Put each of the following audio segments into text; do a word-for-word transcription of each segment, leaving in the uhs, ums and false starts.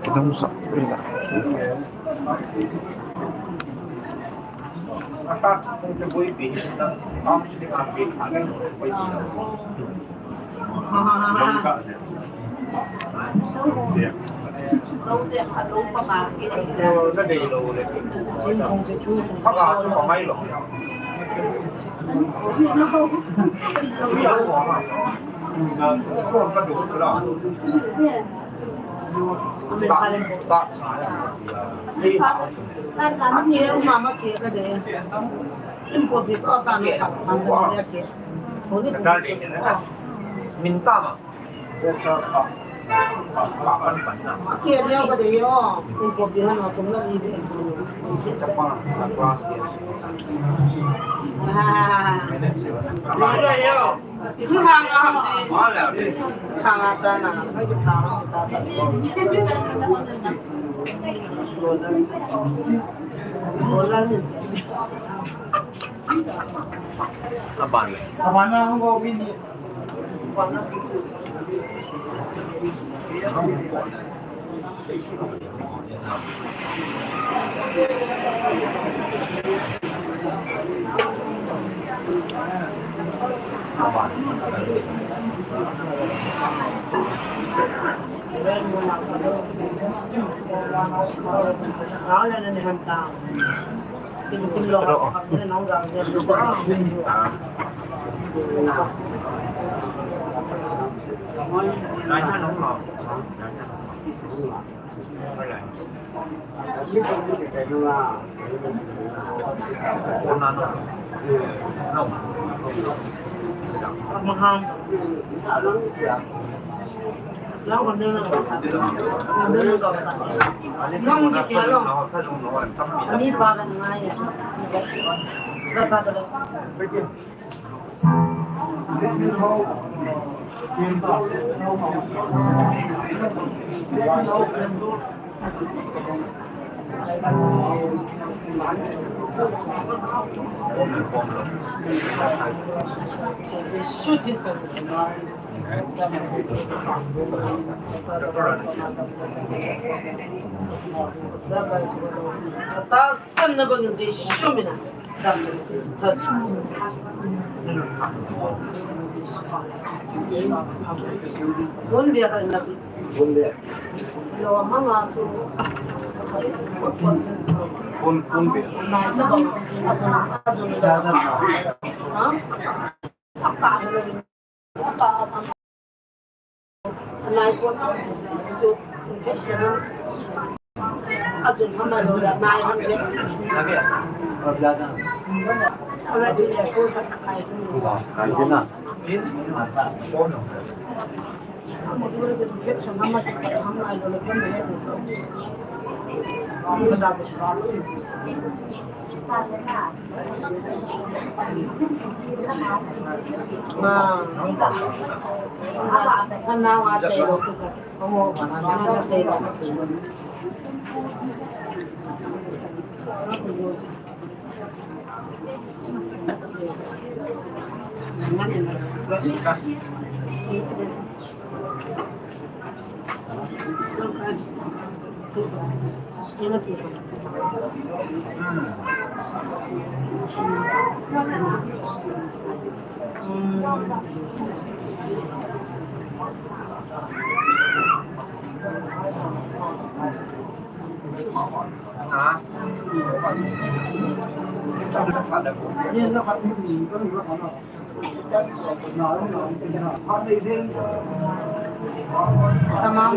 Kidang sa. Min ta ma. Ke neo ka dei o, in ko pi han o tum na ni de. Khang a ham ji. Khang a cha na, hai ki tha, hai ki tha. Aban le. Aban na hung go min ni. Ata san na bang Jesu mina. Bun dia kan na. Bun dia. Lo manga chu. Bun, bun dia. Nai ta bang. Asun, asun. Ha? Apa? Tamam,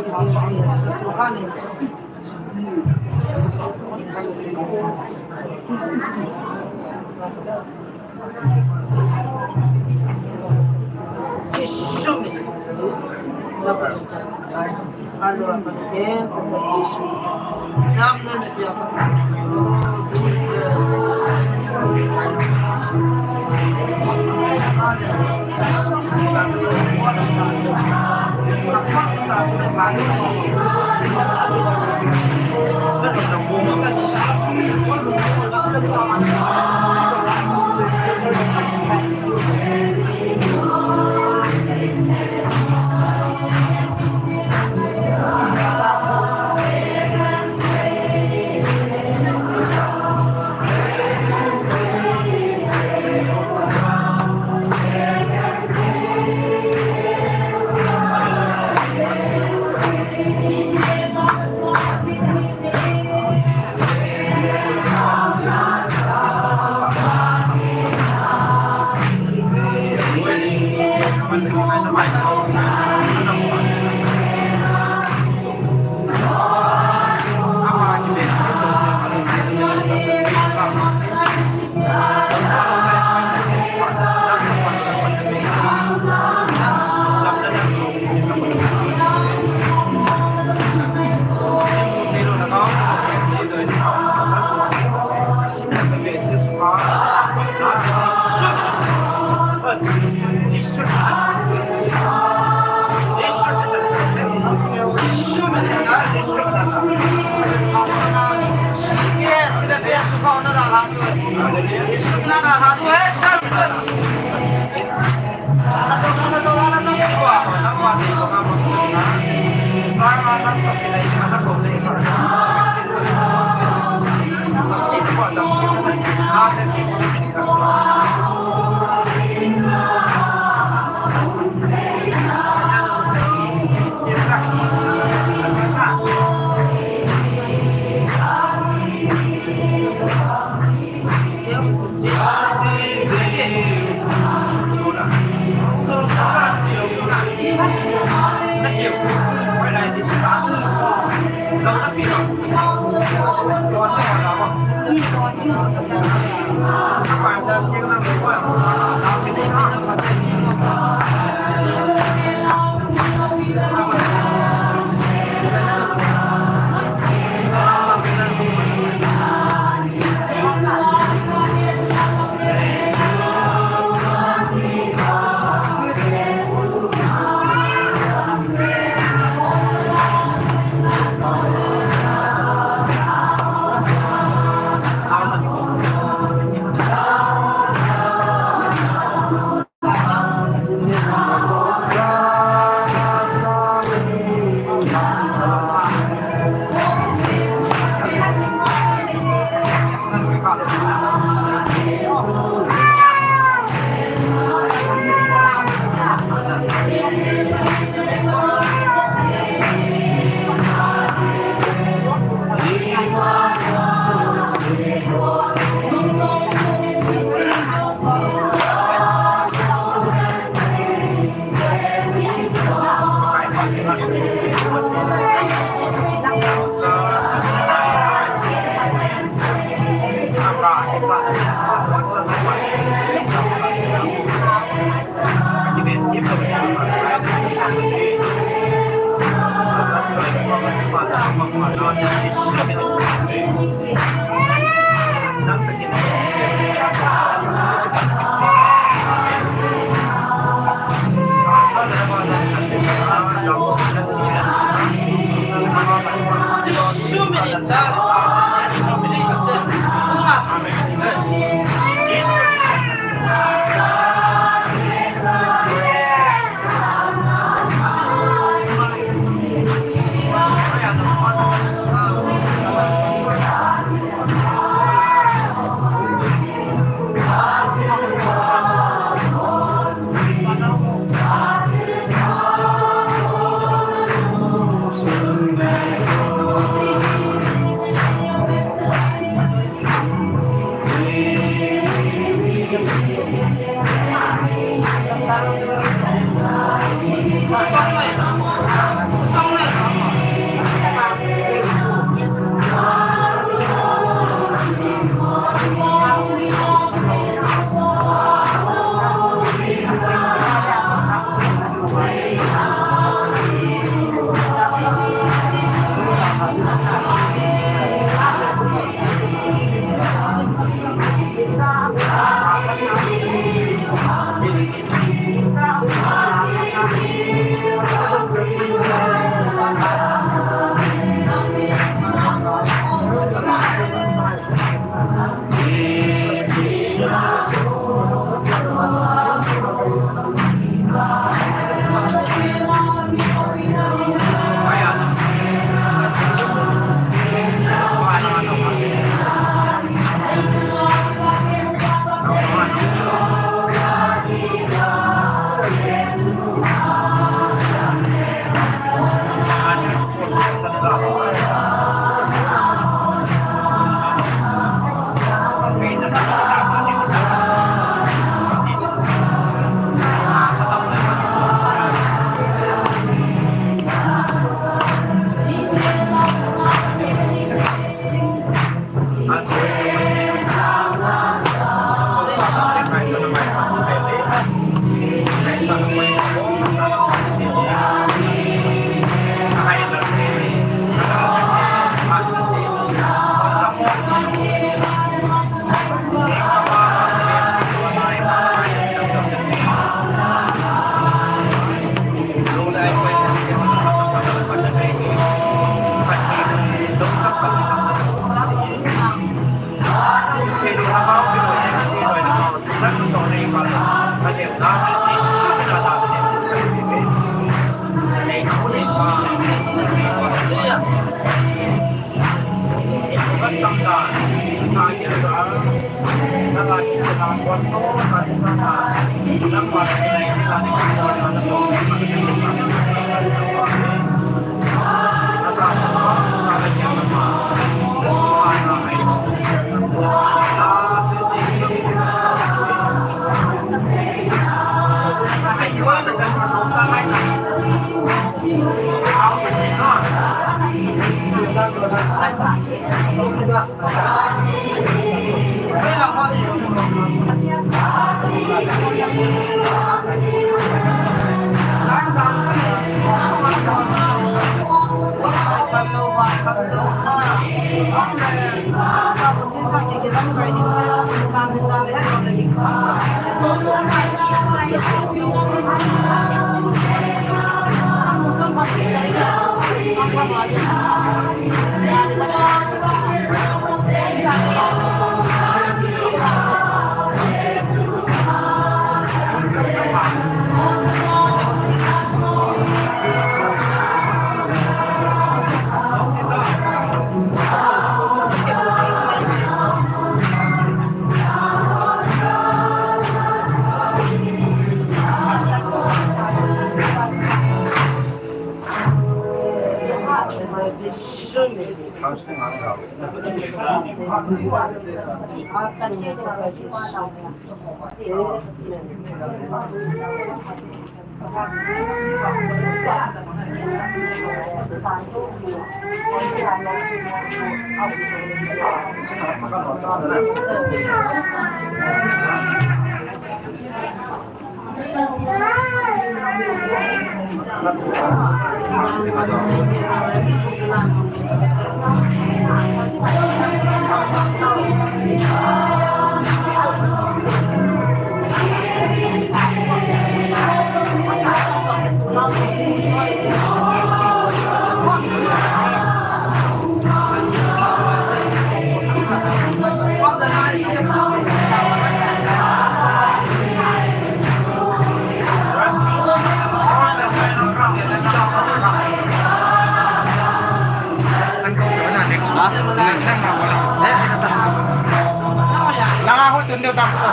Langa ho tun deu tang ko.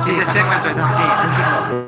Ji, ji, ji.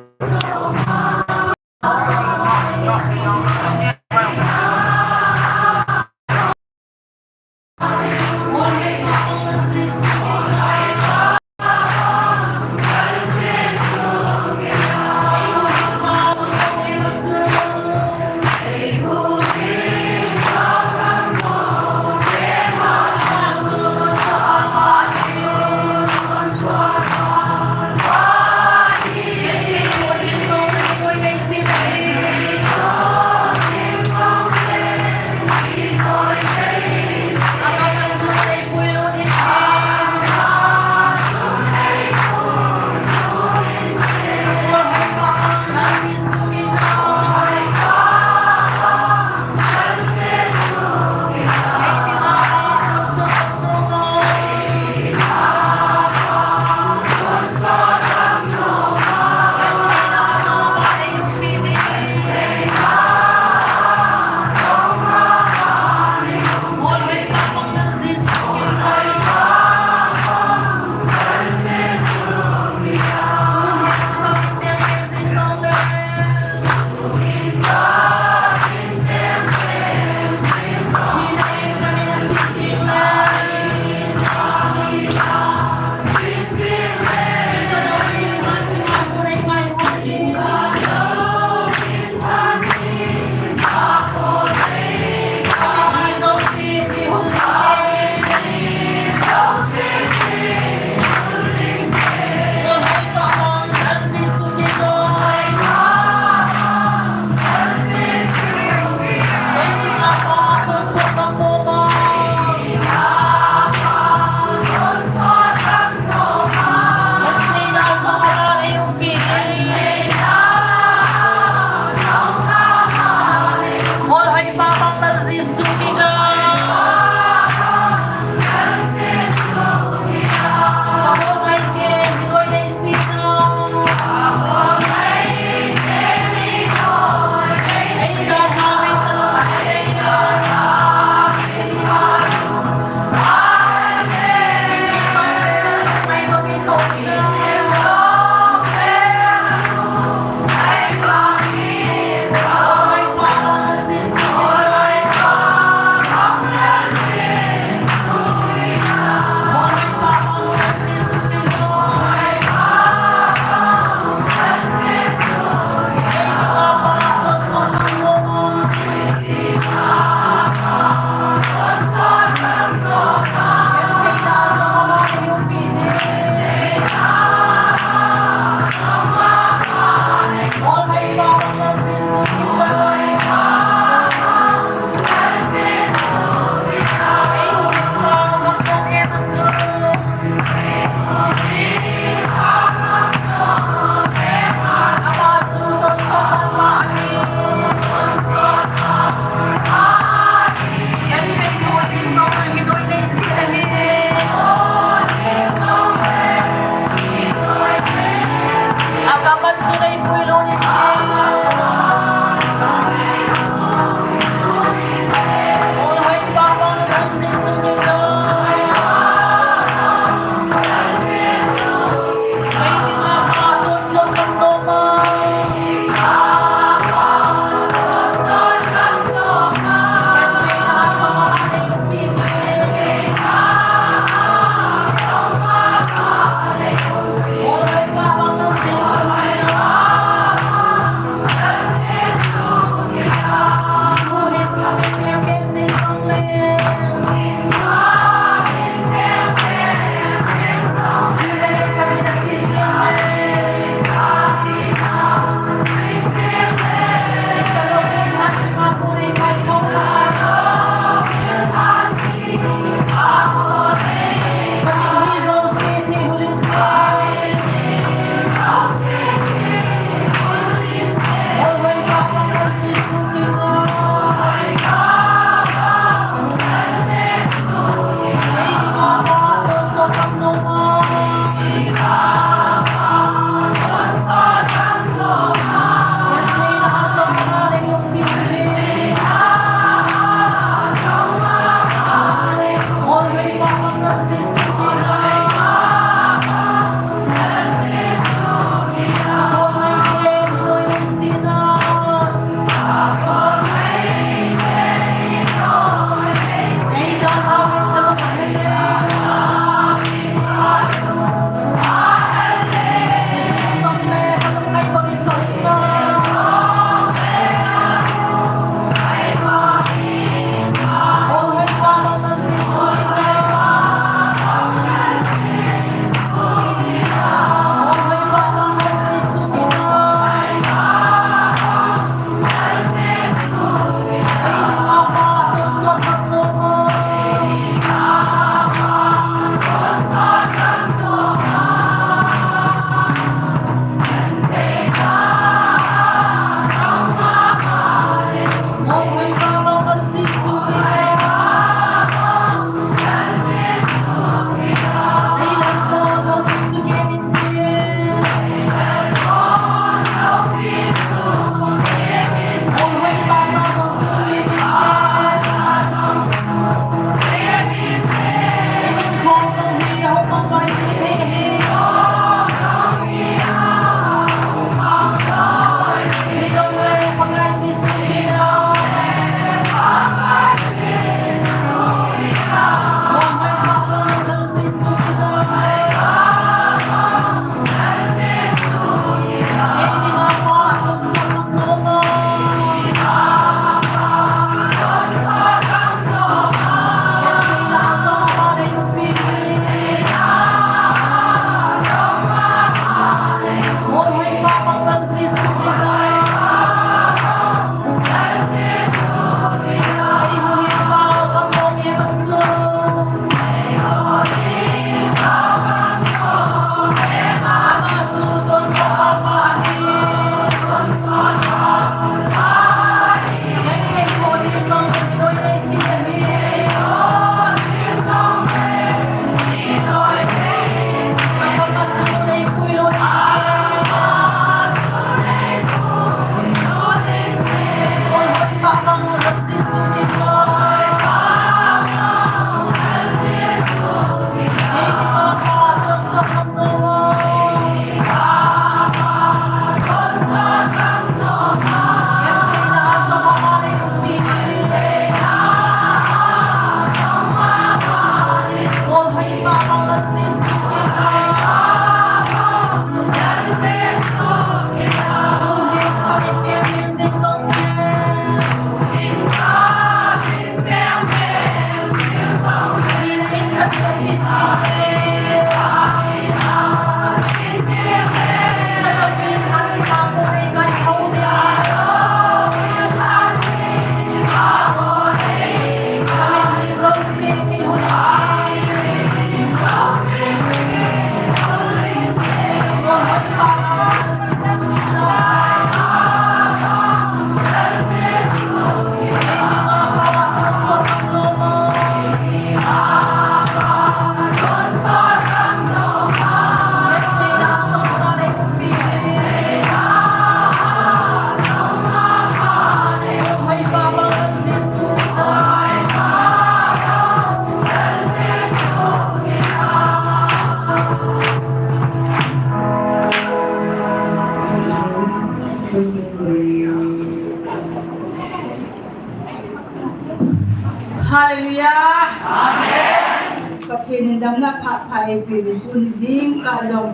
Amen. Pathen in damna phat pha eipeh in tuni jingkah jong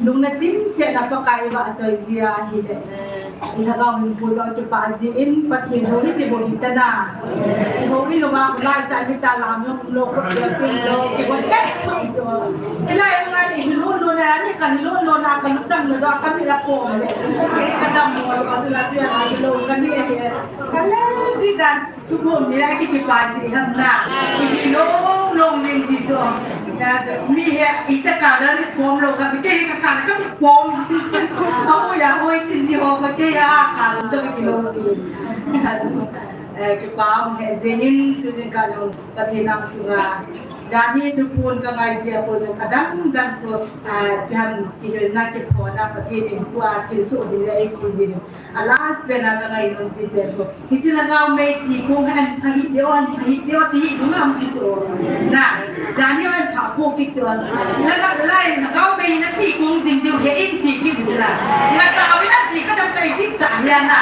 lungna chimsetna Pakai ivahchoi jia ahile, ilhagao hinkho jong kipah jin Pathen hou hiti bou hita na. Ihou ilou va, laisah hita lam jong umlou, khut jong umlou, kibol et thou jo. Ilai ngai ihi lou lou na, ani kahi lou lou na, kalu chang lou jo, kamit apom le. Kadam mo lou, asila tuya na lou, kani ahi. Kale ji dan. Thuphon ni la kiti pa ji ham na. Ihi long long jing ji chu. Na chu mi hi ita ka la ni pom lou ka, mi kei ka ka la ka pom ji chu. Amu ya hoi si ji ho ka kei ya ka la to ki long ji. Na chu, eh, kipa um he jing in tu jing ka jong Pathen nam sunga. Jani thuphon ka ngai ji a pon ka dang dang ko, eh, pian ki na ki pho na Pathen in kua thil so di le ku ji. A last pen a ka ngainom ji pen ho. Hiche lhagao mei ti kong hi an pha hih deo, an pha hih deo ti hi lung am ji chu. Na, jani an pha kho kit chu. Lhagao lai, lhagao mei na ti kong jing deo he in ti kit chu la. Nga ta wi na ti ka dam tai kit cha hi na.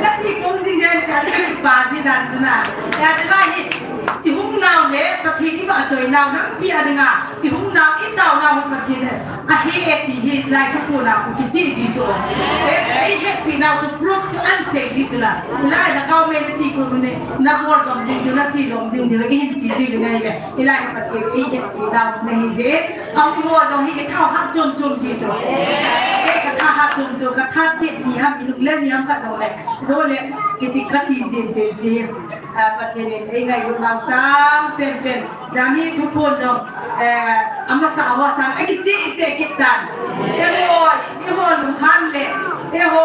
Na ti kong jing deo cha cha pa ji dan chu na. Ya chu lai hi. I hung nau le, Pathen i vahchoi nau, nampi a dinga, i hung nau, i tao nau hi Pathen ahi e ti hi, lai ka pu nau, kichi ji chu. E, e, i hetpi nau chu proof chu an sei ji chu la. Lai lhagao mei na ti kong ne, na bol jom jing diu, na chi jom jing diu, i hin ti ji diu ngai le. I lai Pathen, i hetpi nau na hi je. Au mo jong hi, i thao hat chom chom ji chu. E, ka tha hat chom chu, ka tha sit ni ham, i lung le ni ham ka jong le. Jo le, kiti ka ti jin te ji. Ah, Pathen in ei ngailut nau sang penpen. Jani thuphon jong, eh, amasa a ho sang, eh, kicheh cheh kit tan. Eiho, eiho lunghan le, eiho,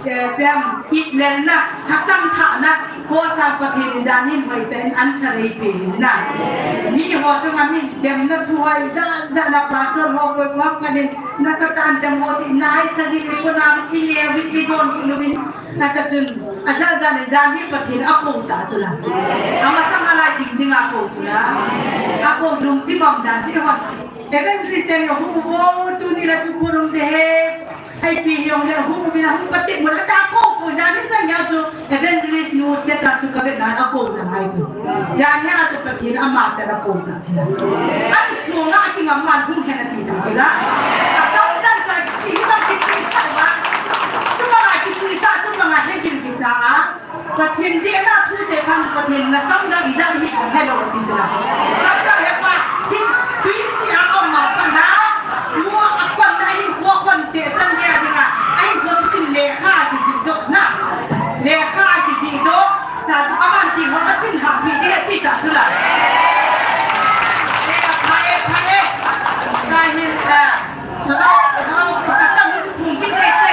eh, pem, iplelna, hachang thahna, ho sang Pathen in jani in hoitah in answer eipe in na. Mi ho chunga min demna thu hoi, ja, ja na pastor ho koi koi khat in, nasatah in dem ho chi, na aisa ji, i kona, i le, i don, i lu, i Ata chun, aja jan, jan hi Pathen akou ta chu la. Amasang a lai ding ding akou chu la. Akou lungchim um dan chi hon. Evangelist ten yo hu vo tuni la chu pulum te he. Ai pi hiong le hu vo na hu Pathen mo la ta kou kou jan hi chang ya chu. Evangelist nu status chu ka vet na akou na mai chu. Jan hi a chu Pathen ama ta akou ta. An sunga a kingam man hung hen ati ta chu la. A sam jan cha kihi bang kichi sa ba. Chubanga kichi sa, chubanga hegil kisa a. Pathen dena thu te phan Pathen na sam jan ija hi hung hello ati chu la. Sam jan he pa, hi tui si a om ma pa na. Mo a khon na hin ko khon te chan ge a dinga. A hin ko tu sim lekha kichi doh na. Lekha kichi doh. Sa tu kaman ti ho asin ha pi de ti ta chu la. E, pha e, pha e. Ka hin, a, ka, ka, ka, sa ta mu pum pi de te.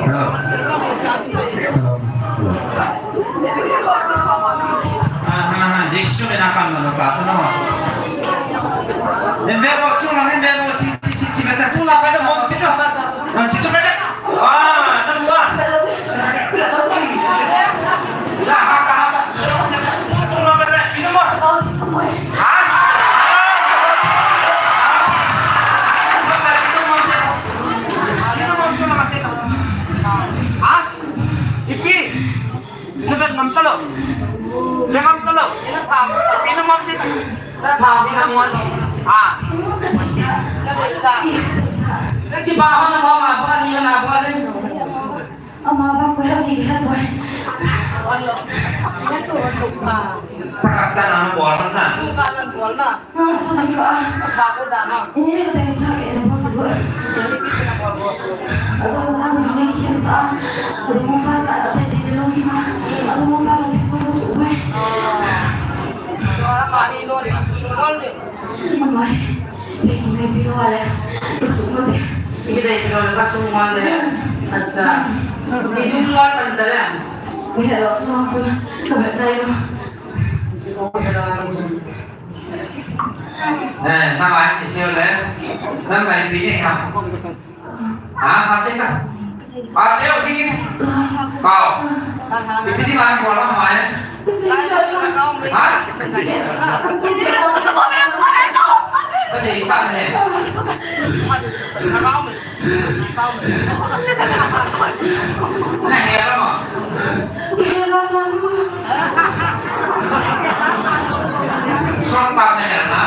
Hello. Hello. Hello. Aha, Jesu me na kan no ka so no. Hembe ro, chung la hembe ro, chi, chi, chi, chi, meta, chung la meta, mo, chi, chung. Ah, chi, chung meta. Ah, na wa. La ha ka ha. Chung la meta, inu mo. Ha? Inu mo, chung la meta. Ha? Ipi. Inu bet ngam talo. Bet ngam talo. Inu mam sit. Ah. Ama ba ko ya ki ha boy. Pakatan ang bola na. Ah, tu tadi ko, ah. Takut dah, ha? Ini kata yang sakit, yang buat gue. Jadi kita nak buat-buat. Aduh, orang sama ni kita. Aduh, mau pakai tak ada di dalam ni, mah. Aduh, mau pakai di dalam masuk gue. Suara kami lo ni, semua ni. Amai, ni kami pilo wala. Masuk gue. Ini dah pilo wala, semua ni. Acha. Ini luar pantalan. Gue hello, semua, semua. Kau tak tahu. Eh, nang ai kisiu le. Nang ai bini ha. Ha, masih kah? Paseo di. Pao. Ipi dinga nabol ham? Ha? Sa dei sa ne. Nahe lama. Song pa nahe na.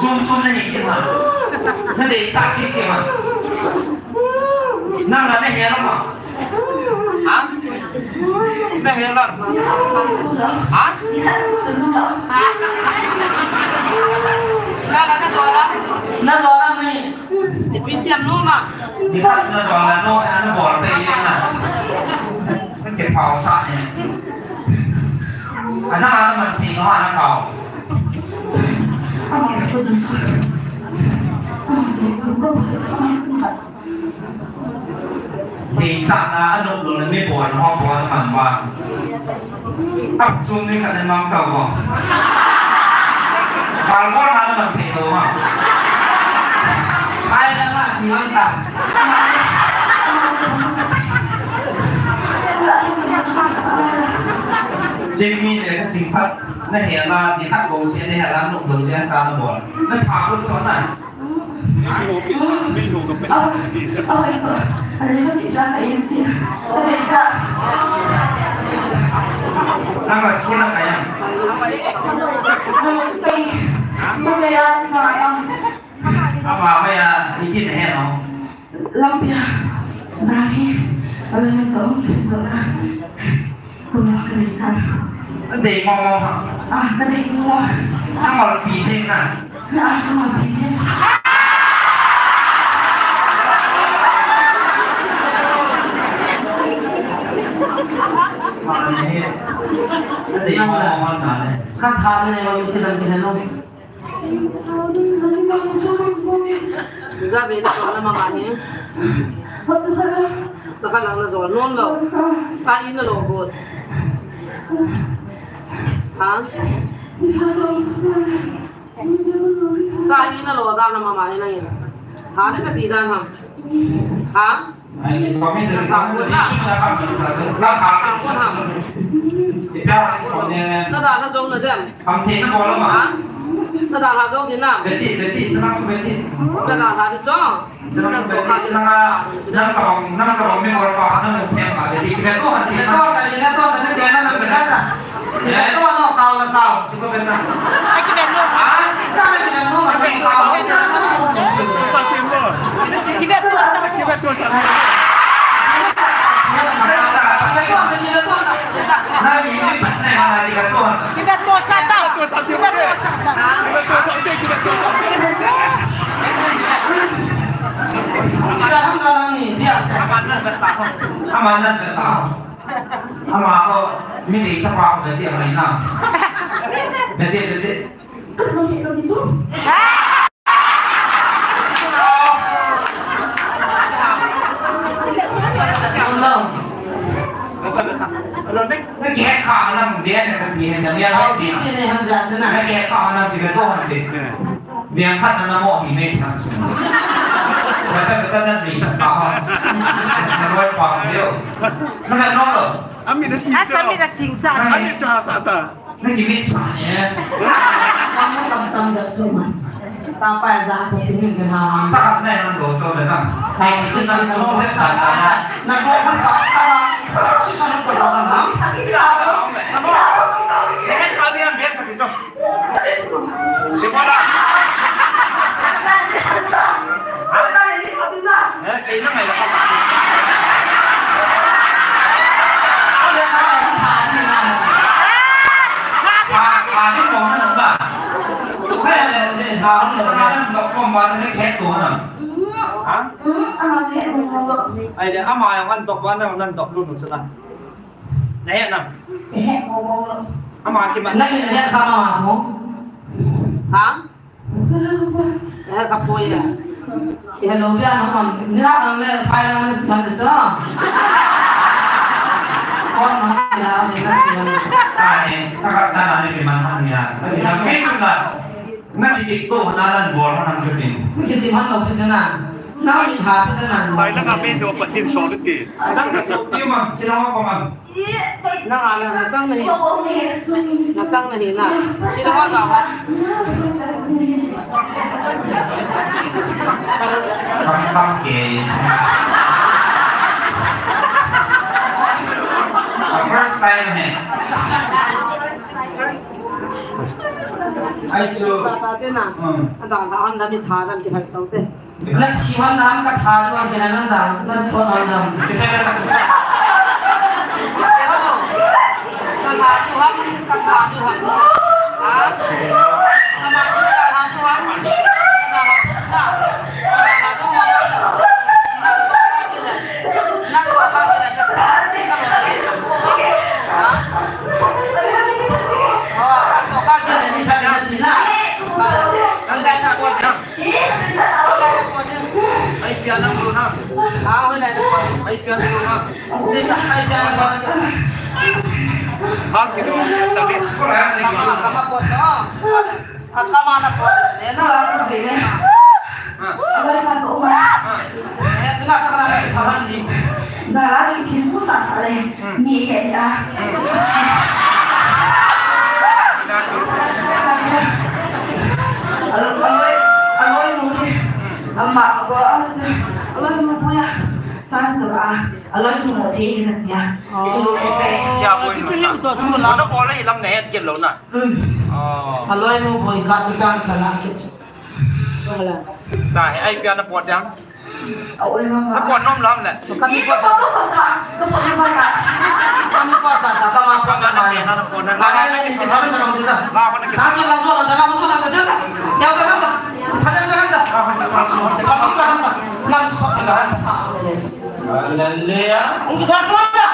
Chum chum na hi ki ma. Na dei cha chi chi ma. Na la na he la ma. Ha? Na he la. Ha? Na la na so la. Na so la ni. Ipi tiam no ma. Ni ka na so la no, na bol te ye na. Ka ke pao sa ni. Ana ana man ti no ana pao. Vechana anop lou le mi boi ho boi man ba. Ap chung ni ka ne mang ka bo. Bal bo na na man pe lo ma. Ai la ma si man ta. Jeng mi le ka sing phat na he la ni khat ko se ne he la nop lou je ta na bol. Na tha ko chon na. Oi, oi, oi, oi, oi, oi, oi, oi. Nang la school na kaya. Maya, maya. Ama maya, itin he no. Lampia. Nani. Alam ka um, ka na. Ka na ka na sa. Dei mo mo. Ah, ka dei mo. Ang wal pi sin na. Ka tha ne lo mi te dan ke lo. Za ve na ko na mama ni. Sa ka lang na zo non lo. Ka in na lo go. Ha? Ka in na lo da na mama ni na in. Ha ne ka ti da na. Ha? Ai, comment na ka ko na. Na ka ko na. Ita ko ne. Na da na zo na dem. Kam the na bola ma. Ha? Na da na zo din na. Beti, beti, sana ko beti. Na da na zo. Sana ko beti, sana. Na ka, na ka me ko pa na mo the ma. Beti, beti, beti. Beti, beti, beti, beti. Ai, ki ben lou. Ha? Ki ben lou. Ki ben lou. Ki ben lou sa ta. Ki ben lou sa ta. Ama nan ka ta. Ama ko, mi ni sa pa ko dia mai na. Dia, dia, dia. Dia khat na mo hi me thang. Dia khat na mo hi me thang. Kata kata na ni sa ta ha. Na roi pa mo. Na na no. Ami na sing. Asa mi na sing sa. Ami cha sa ta. Na ki mit sa ne. Tam tam tam jap so mas. Sa pa za sa sing ni ha. Ta na na do so na. Hai ni na so se ta na. Na ko ko ta ta. Si sa ko ta na. Ni pa la. Ha? Eh, sei na ngai la ka. Ha, ha, ni mo na ba. Ha, ni mo na ba. Ha? Ai, le, ama yang kan tok ba na, nan tok lu nu sa na. Na he na. Ama ki ma. Na ki na he ka ma mo. Ha? Eh, ka poi ya. Hello, ya, no, man. Ni la, le, pai la, na, si, man, de, cho. Kon, na, ya, ni, na, si, man. Ai, ta ka, ta na, ni, ki, man, han, ya. Ni, na, ki, su, na. Na, ki, ki, to, na, na, bol, na, ki, ki. Ni, ki, man, lo, ki, na. Na, ni, ha, ki, na. Pai la, ka, me, do, pa, tin, so, ki. Na, ka, so, ki, man, si, na, wa, ko, man. Nang a, na chang nahi. Na chang nahi na. Sina ho na ho. Kam kam ke. First time hai. Ai so. Sa ta te na. Hmm. Ada la an la mi tha dan ki hai so te. Na thi hon nam ka tha lu a kena nan dam, nan pon hon nam. Ka tha lu ham, ka tha lu ham. Ha? Ka ma lu ka tha lu ham. Nan to ka kila, ka tha lu ham. Ha? Oh, to ka kila ni sa na ti na. Nan ka tha ko na. Ai, piano mo na. Ai, piano mo na. Hang kino, sabi. Kama, kama po to. Ang kama na po. Ayan na. Ah. Ayan na po. Ah. Ayan na, kama na po. Nalai thin mu sa sa le. Hmm. Mi he ya. Hmm. Alo, alo, alo, alo, alo, ama ko, alo, alo, alo, ya. Sa, A, aloinu mo thei na tia. Oh. Chu lo pe. Cha boi. Chu chu na. Chu chu la. Na bol le lam na het ke lo na. Hmm. Oh. Aloinu boi ka chu chang sa la ke chu. Ala. Ta he ai pia na pot dang. A oi mama. Na pot nom lam le. Ka mi pa sa. Ka pot nom pa ta. Ka mi pa sa ta, ka ma pa ka ma. Na pot na. Na na na ni ta na na ta. Na pot na. Sa ki la zo na ta, la zo na ta. Ya ta na ta. Ta la zo na ta. Ta la zo na ta. Lam so na ta. Hallelujah. Ung ta zo na.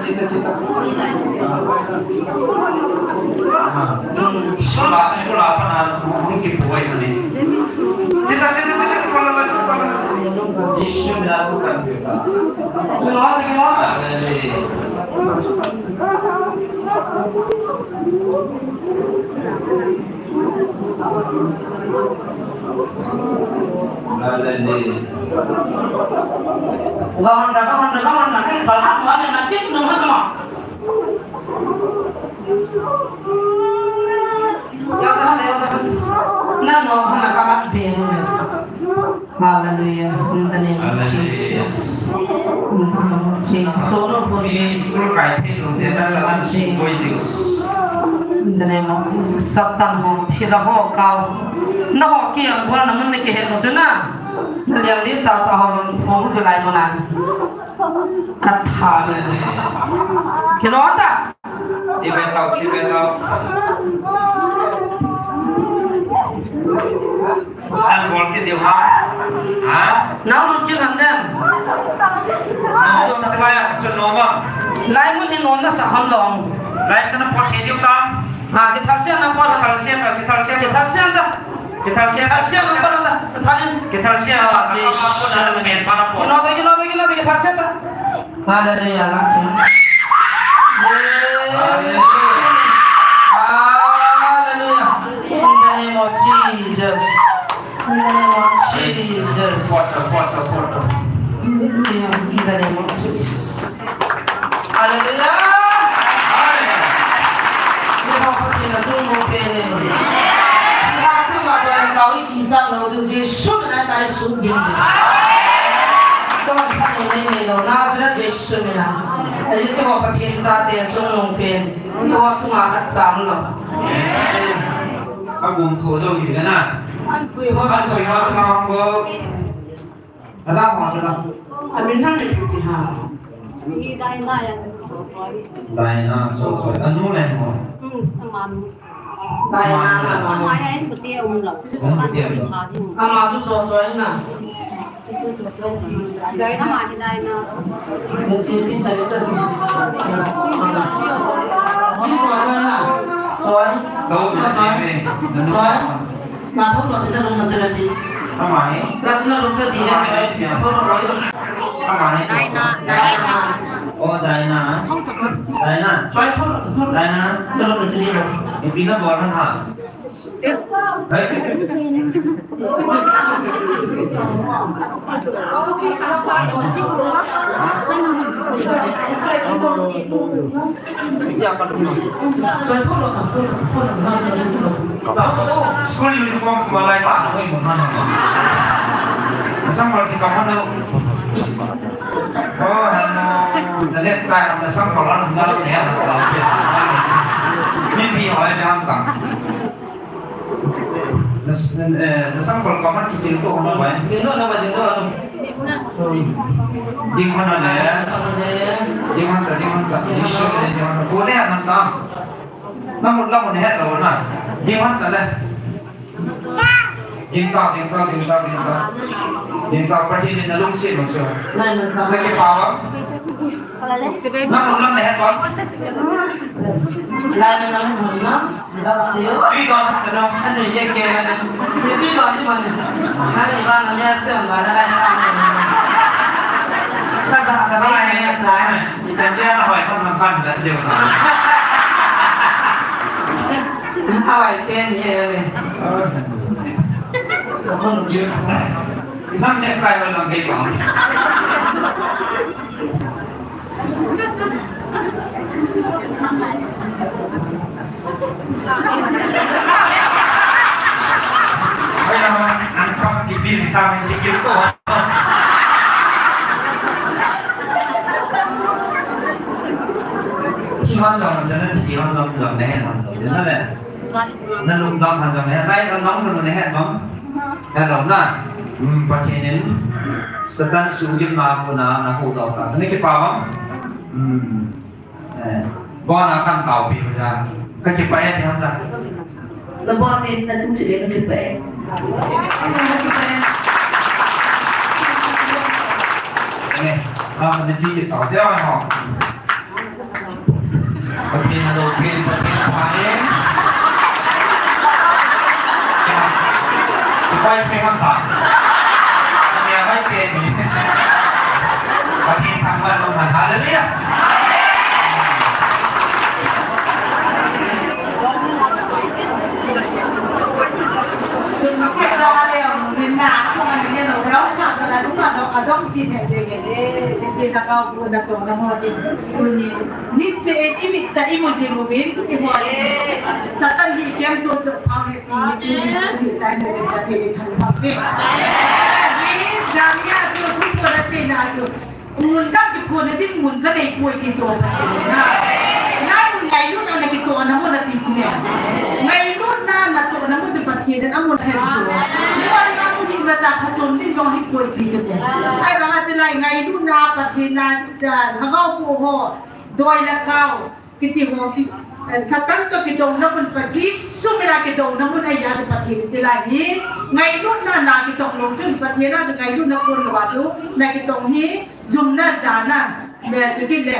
Chita, chita. Ah. Hmm. Sula, sula pa na, hung kipuai na ni. Chita, chita, chita, pala, pala, pala. Isu na tu kan kita. Hallelujah. Hallelujah. Gahon da, gahon da, gahon da, kan phalhat ma le na kit nung hat ma. Ya sa le, ya sa. Na no, na ka mat be no. Hallelujah. In the name of Jesus. In the name of Jesus. In the name of Jesus. Satan ho, thila ho, kau. Na ho ki ang bol na mun ni ki he mo chu na. Na liang ni ta ta ho, ho chu lai mo na. Ka tha le. Ki lo ta. Chi ve tau, chi ve tau. An bol kit diu ha. Ha? Nau lut kit han dem. No, ta lai a, chu no ma. Lai mun hi no na sa han long. Lai chu na pot kit diu tam. Ha, ki thal sia na pot. Thal sia na, ki thal sia. Ki thal sia ta. Ki thal sia. Thal sia na pot ta. Thal in. Ki thal sia. Ah, ji. Ki no ta, ki no ta, ki no ta, ki thal sia ta. Hallelujah, la ki. Hallelujah. Hallelujah. In the name of Jesus. In the name of Jesus. Hallelujah. In the name of Jesus. Hallelujah. Hallelujah. Ni ho Pathen a chung mo pe ni. Ni ha sa ma to ka wi ki sa lo du Jesu na tai su gin. Ko Pathen ni ni lo na Nazareth Jesu. Jesu min a. Aji chu ho Pathen chate chungnung pen. Eiho chunga khat sam lo. Ka gum tho jo hi na. An pui ho. An pui ho chunga hong go. Ada ho chunga. Amin han ni pi ha. Ni Daina ya. Daina, so so. Anu le ho. Hmm, aman. Daina na ama. Ama ya in kutia um lo. Ama chu so so na. Ama hi Daina. Ama hi Daina. Jesse, pin chai ta si. Ji so so na. So ai. Kau na so ai. So ai. Na thon lo ti na lo na so na ti. Ama hi. La ti na lo sa ti he. Thon lo. Ama hi. Daina, Daina. Oh, Daina. Daina. So ai thon lo, thon lo. Daina. Na lo na ti ni lo. Ipi na bol na ha. School uniform ko lai pa na hoi mo na na. Asam mal kita mana. Oh, hello. Dalet ta na sam ko la na ne. Min pi hoi jam ta. Na, na, eh, na sample ko man kitil ko hona bai. Ding hona bai, ding hona. Ding hona le. Ding hona le. Ding hona ta, ding hona ta. Jisu le ding hona ta. Ko le hona ta. Na mun la mun het lo na. Ding hona ta le. Ding ta, ding ta, ding ta, ding ta. Ding ta, Pathen in na lungset mo chu. Na, na ta. Na kipah ba? Na mun la mun het ba? La, na, na mun na. Tui don hon ta dong. Ani ye ke na. Ni tui don ni man ni. Ani ba na me se ba na la ni. Ka sa ka ba ni sa. Ni chan dia na hoi kon man ban da deu na. Hoi ke ni ye ni. Ko ni. Nang ne kai wa nang ke ko. Hon jong, jana thi hon jong, jong nahet hon jong, na le. Na lungdam hon jong nahet, nai hon jong, jong nahet jong. Hello na. Hmm, Pathen in Satan sugimna kona nahuhdoh tah jeh in kipa vang. Hmm. Eh, bon a kan taopi u ja. Kakipah e, ti ham ja. Nabon in nathum chule kakipah e. Eh, ah, nachi kitao te ho. Pathen aloupi, Pathen apha e. Koi pe ham pa. Koi pe ni. Pathen thangvah in um hen. Hallelujah. Niseh in imit a imu jing uvin, ihoi. Satan hi ikemto cheh pha uve ti hi tuni, tuni tah in Pathen in thangvah uve. Hi, jani a chu, tuchung a seina chu. Mun kakiphonna ding mun kanei poi ti chu Pathen na. Hilai mun ngailutna nakitohna mun ati chu ne. Ngailutna natohna mun chu Pathen in amu thei chu. Hiva ding amu ding imacha phachom ding jong ahipoi ti chu ne. Ahivanga chulai ngailutna Pathen na, ah, lhagao pu ho, doi le kao. Kiti ho ki, eh, Satan toh kidouna mun pa Jesu mina kidouna mun ahi a chu Pathen in chulai hi. Ngailutna nakitong lou chun Pathen a chu ngailutna kon louva chu nakitong hi jumna jana me chu kile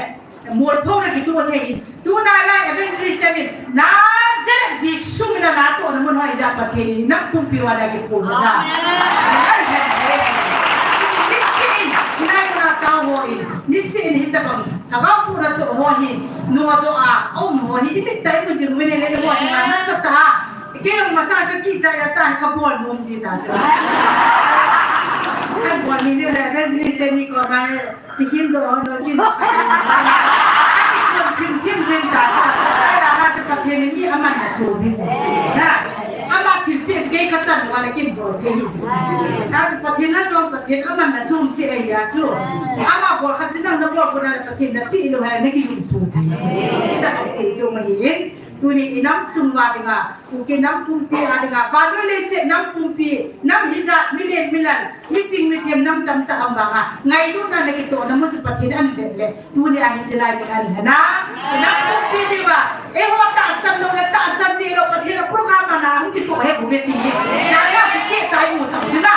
molpho nakitoh thei hi. Tuna lai evangelist ten in Nazareth Jesu mina natohna mun ho ahi a Pathen in nam pumpi uva nakipoh na. Amen. Niseh in, nai na tao ho in, niseh in hitabang. Lhagao pu natoh ho hi, nungah doh a, aum ho hi, imit a imu jing uvin le ho hi, nasatah a. Kei jong masang kakichat a tah, kabol nom ji ta chu. Kabol ni le, evangelist teni koma, tikin doh ho, no kin. Kakisuan thim thim ding ta chu. Ahivanga chu Pathen in mi aman na chu ni chu. Na. Ama thilpeh chu kei kachan uva le kin bol thei hi. Achu Pathen na chom, Pathen aman na chom cheh ahi a chu. Ama bol khat chu nang nabol kona le Pathen napeh lou ahi, nakijumso thei. Hita bang thei chu ahi in. Tuni inam sung uva dinga, Kuki nam pumpi a dinga, vannoi leiset nam pumpi, nam hijat, milen milan, miching mithem nam tamtah um vanga, ngailutna nakitohna mun chu Pathen in avet le. Tuni a hi chulai mun ahi na. Nam pumpi diuva. Eiho tahsan lou le tahsan ji lou Pathen a program a na hung kitoh he bou ve ti hi. Na ya kicheh tai mu tau chu na.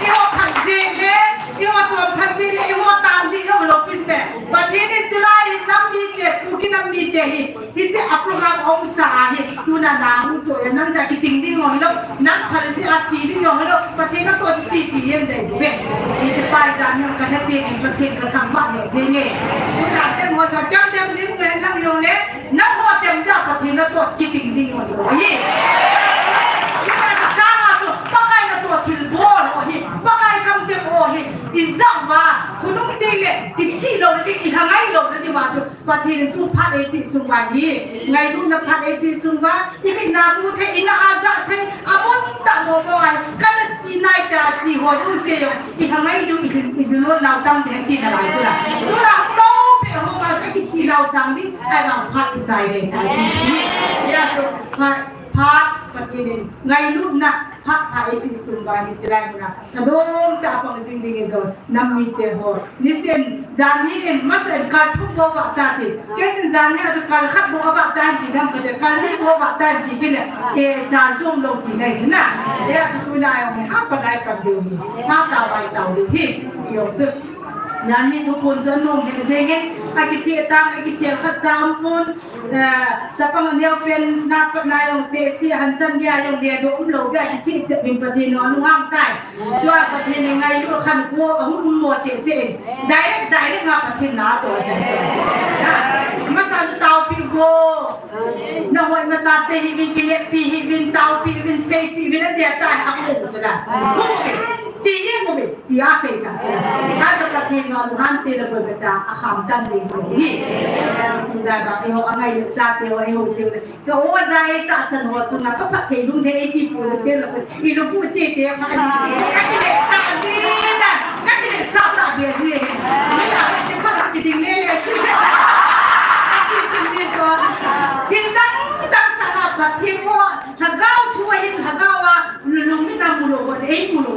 Eiho phat ji le, eiho chom phat ji le, eiho tao ji lou lou pis me. Pathen in chulai nam mi che, Kuki nam mite hi. Hiche a program umsa ahi, tuna na hung toh a, nang jeh a kiting ding jong hilou, nang phal jeh a che ding jong hilou, Pathen natoh chu che che jeng ding bou ve. Hiche pai jeh a nang kalha che ding Pathen kathangvah lheh jenge. Tuna tem ho jong tem tem jing le nang jong le, nangho tem jeh a Pathen natoh kiting ding jong hilou ahi. Tuna kasang a chu, Pakai natoh thilbol ahi, Pakai kamcheng ahi, ijat uva, khonung teng le, isih louna ding, ilhangai louna ding uva chu, Pathen in tu phat eipeh sung uva hi, ngailutna phat eipeh sung uva, imitna mu thei, ina a ja thei, abon tah mo mo ahi, kana che nai ta che ho jong se jong, ilhangai jong, i, ilunau tam ding ti nalai chu la. Tuna, to pe ho ma se kisih lau sang ding, ahivang phat kichai ding ta ding. Hijeh a chu, phat, phat, Pathen in, ngailutna, phat, phat eipeh sung uva hi chulai mun a. Adong tah a pang jing ding in jong, nam mite ho. Niseh in, janhi in, masa in, kal thum bou vah ta ti. Kei chun janhi a chu kal khat bou avah ta ti dam kate, kal ni bou vah ta ti kile. E, chan chom lou ti nai chu na. E, a chu tuna jong hi, ha pa nai pan diu hi. Ha ta vai tau diu hi. Jong chu. Janhi thuphon chu anom he jeng in. Akicheh tang, akisel khat cha um pon. Eh, chapang aneo pen na pat na jong te si han chan dia jong le do um lou dia kicheh cheh min Pathen in alungham tai. Tua Pathen in ngailut khankho ahung um mo cheh cheh in. Direct, direct nga Pathen natoh tai. Na, masa chu taopi go. Nahoi nacha sei hih uvin, kilepi hih uvin, taopi uvin, seipi uvin, atia tai, akou chu la. Ti jeng uve, tia sei ta chu. Tua Pathen in alungham te le boi beta, akham tan ding boi hi. Tia chu tu dai ba, eiho angailut chate ho, eiho te ho. Ka o jai tahsan ho chunga, ka phatthei lungthei eiti pu le te le boi. Ilu pu te te pha ni. Ka kile sa ji na, ka kile sa ta be ji. Ni la ka che pha ka kiding le le si. Ka ki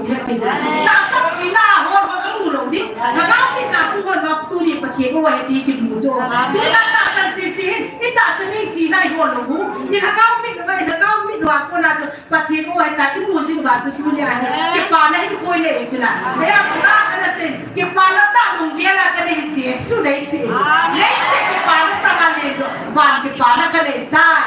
Tahsan china hol hol amu lou ding. Lhagao mitna thu hol ma tuni Pathen o ahi ti kimu chu. Tuna tahsan sese hin, i tahsan in china i hol lou u. I lhagao mit uva, i lhagao mit uva kona chu Pathen o ahi ti imu jing uva chu tunia hi kipana hi koi le chuna. Hijeh chun kana sei, kipana tah lunggel a kanei hi Jesu neipe. Leiset kipana sanga le chu, van kipana kanei tai.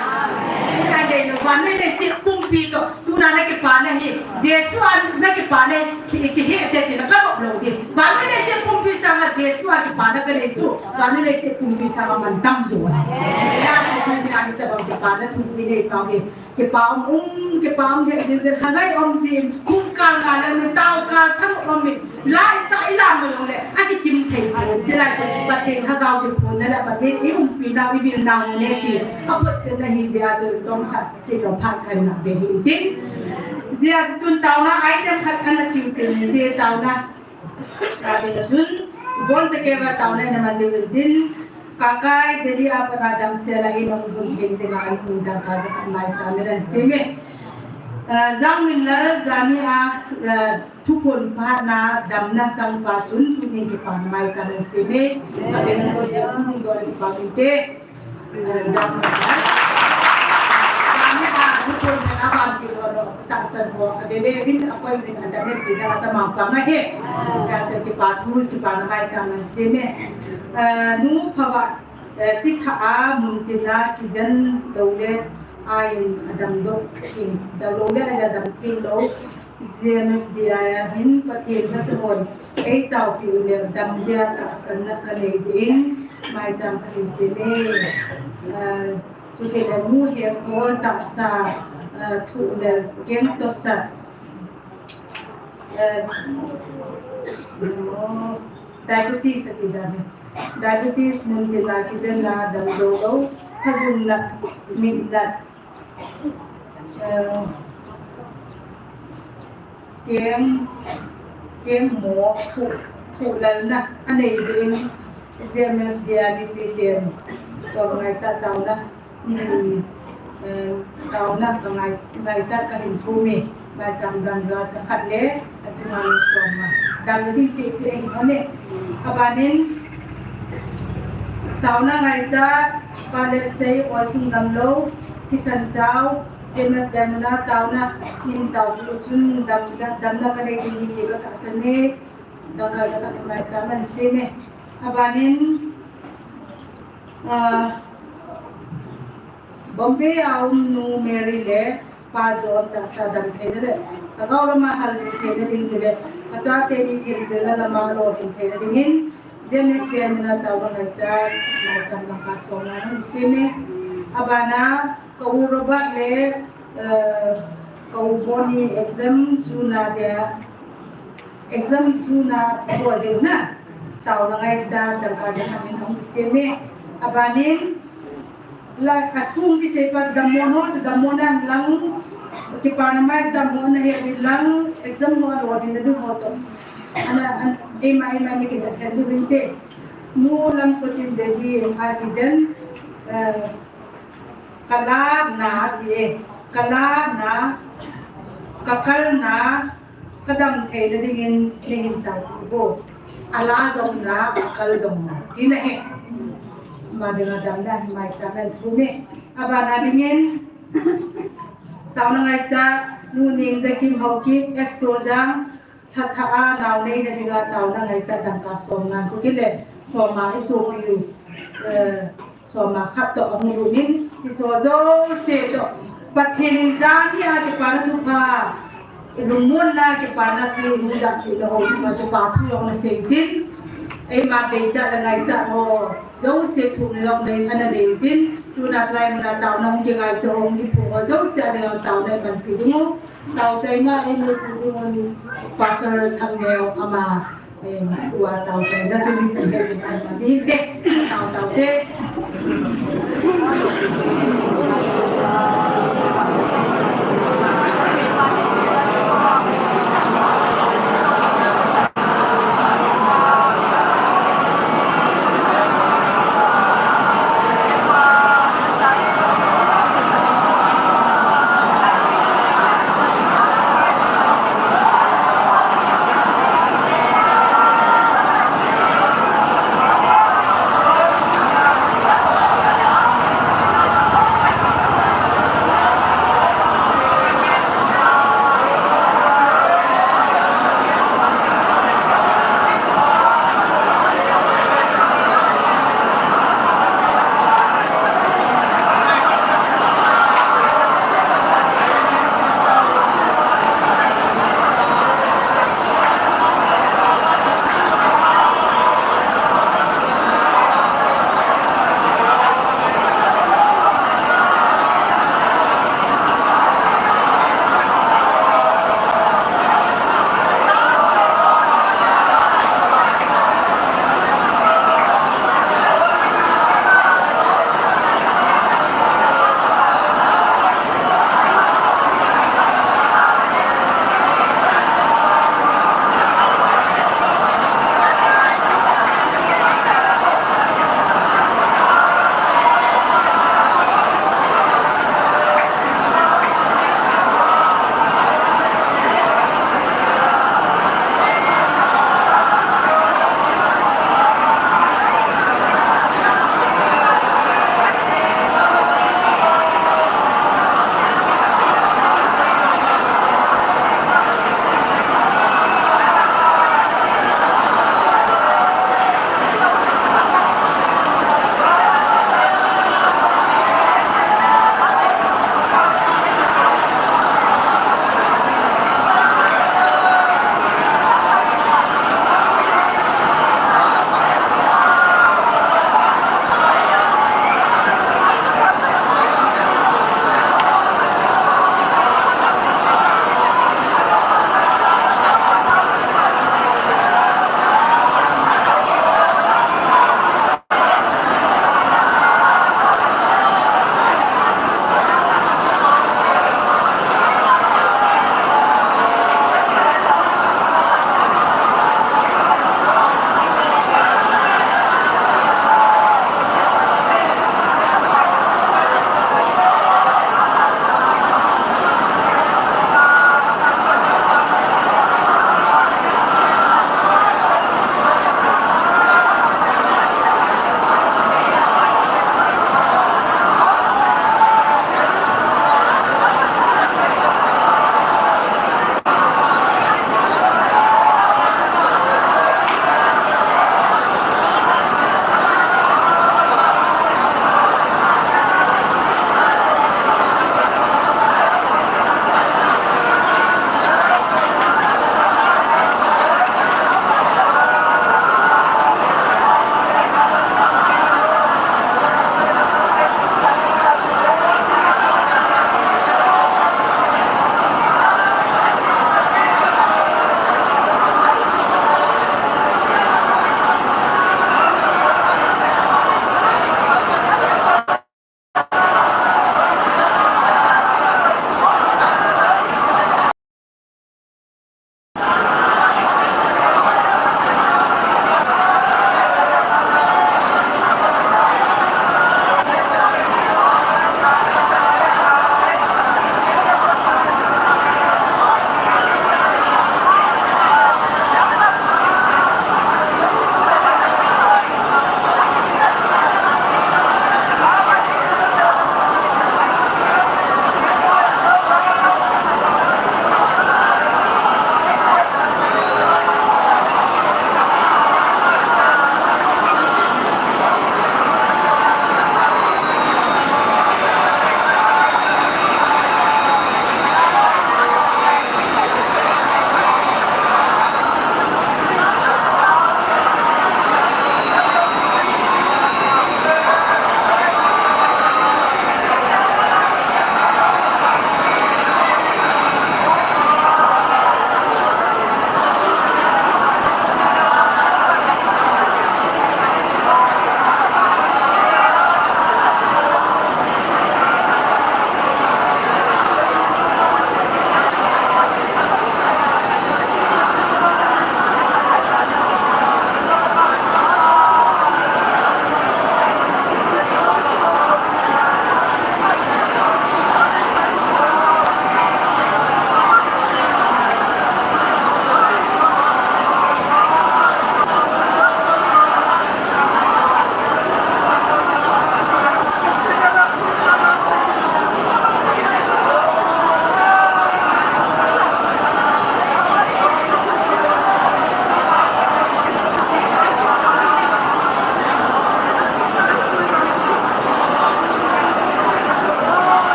Kanei lou, vannoi leiset pumpi toh. Tuna na kipana hi, Jesu a na kipana hi, ki, kihe te ti na kanop lou ding. Vannoi leiset pumpi sanga Jesu a kipana kanei chu, vannoi leiset pumpi sanga mantam jo. Hijeh chun tunia hi tabang kipana thu inei pau hi. Kipa um um, kipa um jing jing, lhangai um jing, kum kal nga le, mi tao kal thang um mi, lai sa i lam mo le, akichim thei pon, jeh lai chu, Pathen lhagao kiphonna le, Pathen i umpi nau, i vil nau le ti, apot jeh na hi jeh a chu, chomkhat, Kei toh phat khat na ve hi tin. Jeh a chu tun taona item khat ana chiu tin, jeh taona. Ka ve chun, bon se kei va taona na man le tin. Kakai, Delhi a pat a damsel a in ong hun thei te na an hun dang ka ka mai sa me ran se me. Ah, Jangminlal, jani a, ah, thuphon phat na damna chang pa chun, tunin kipa na mai sa me se me. Ka ve ko ya, tunin do le kipa te. Jani a, thuphon a ban ti ho lo, tahsan ho, a ve le vin, a koi vin, a dam e ti da, a chama pa nga he. Ka che kipa thu, kipa na mai sa man se me. Eh, nu phawa, eh, ti tha a, mun ti na, kijen lo le, a in a dam do, king, da lo le, a dam king lo. J M F D I a hin Pathen lhacha hon ei taopi u le dam dia tahsanna ka nei jeh in maicham ka hin sem e. Ah, chukit le nu he khol tahsa, ah, thuh le keng tosa, ah, diabetes ati dan he. Diabetes mun tina kijenna dam jou lou, thajunna, mitna, Eh, kem, kem mo, khu, khu lalna, anei jing, J M F D I B P ten, to ngai ta taona, ni hin, eh, taona ka ngai, ngai ta ka hin thu mi, ngai chang dan ra sa khat le, Achuman soma. Dam na ding che che ahi mone. Abanin, taona ngaichat, pa le sei, oi sung dam lou, thisan chau, J M F D I muna taona, in tao bu chun dam, dam, damna ka nei ding hi ti ka tahsan e, dam ka ka mai cha man sem e. Abanin, ah, Bombay a um nu Mary le, Pa John tahsa dam theina le, lhagao lama hal jing theina ding chule, kachate ni thil jilna lama lolhin theina dingin, J M F D I muna taona ngaichat, maicham dangka som nga hung sem e. Abana, ka u Robert le, eh, ka u Bonnie exam suna dia, exam suna thua ding na, taona ngaichat, dangka dangka hung sem e. Abanin, La, athum kisei pa chu dammo ho, chu dammo na lang, kipana maicham ho na he lang, exam ho a lolhin na ding ho toh. Ana, an, eima, eima ni kidah khen ding te. Nu Lamkhotin Delhi a kijen, eh, ka lana ti e, ka lana, ka kalna, Ka dam theina dingin, nei hin tao vo. A la jong na, a kal jong na. Tina he. Ama dinga damna, maicham in thu me. Abana dingin, taona ngaichat, nu Ningjakim Haokip, ex-Pu Jang, Thatha a, nao neina dinga, taona ngaichat, dangka som nga chu kile, soma i sopi u. Eh, Soma khat toh ahung lut in, hiche jouse toh, Pathen in jani a kipana thupha, i lungmonna kipana thu, i lungjapi na ho, ma kipa thu jong na sei tin, eima deichat le ngaichat ho, jouse thu na jong nei, ana nei tin, tuna tulai muna taona hung kingai cha hung kiphong ho, jouse a ding taona manpi ding u, tao chaina, ei neipi ding u, Pastor Thangneo ama, Eh, tua tao te, na chu mi pi he, pi he, pi he, tao, tao te.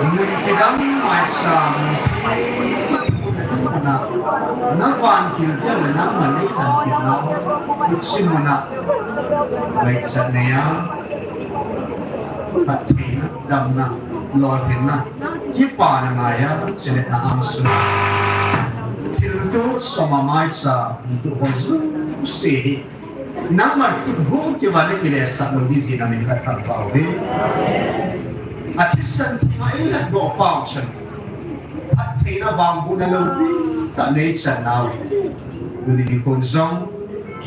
Mun kidang maicha mun na, na vantil teu le nangman nei tanpina, Kutsi muna maicha neiya, phattheina, damna, lolhinna, kipana ngaiya, chule na angsunga thilto soma maicha, tu ho jouse hi nangman khut hu kivana kilesah lou ding jeh in namin kathangvah uve. Athisan theng a eilatdoh pau chun, phattheina vangbohna lopi tah neichan nau. Tuni nikho jong,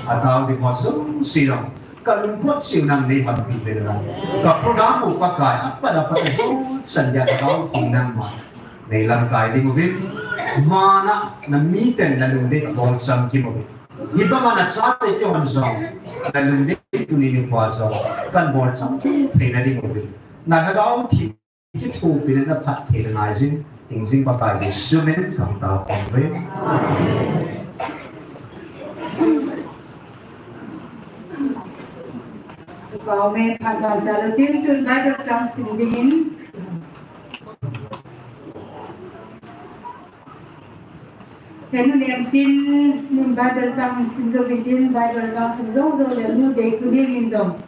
atao ding ho jouse jong, kalungput cheh u nang neihonpi uvin lang. Ka program u Pakai, apat apat a jong chan dia ka tao ding nangma neilamkai ding uvin, vana na miten na lungdei abol cham kim uvin. Hibanga na chate kihon jong, na lungdei tuni nikho jong, kan bol cham kim theina ding uvin. Na lhagao thim kithopina na phattheina ngaijin, hingjing Pakai Jesu min in kan tao khom uve. Kau me phat ban cha lou tin tun Bible chang sim dingin. Henu nem tin, nun Bible chang sim jou vin tin, Bible chang sim jou jou le nu dei ku ding in jong.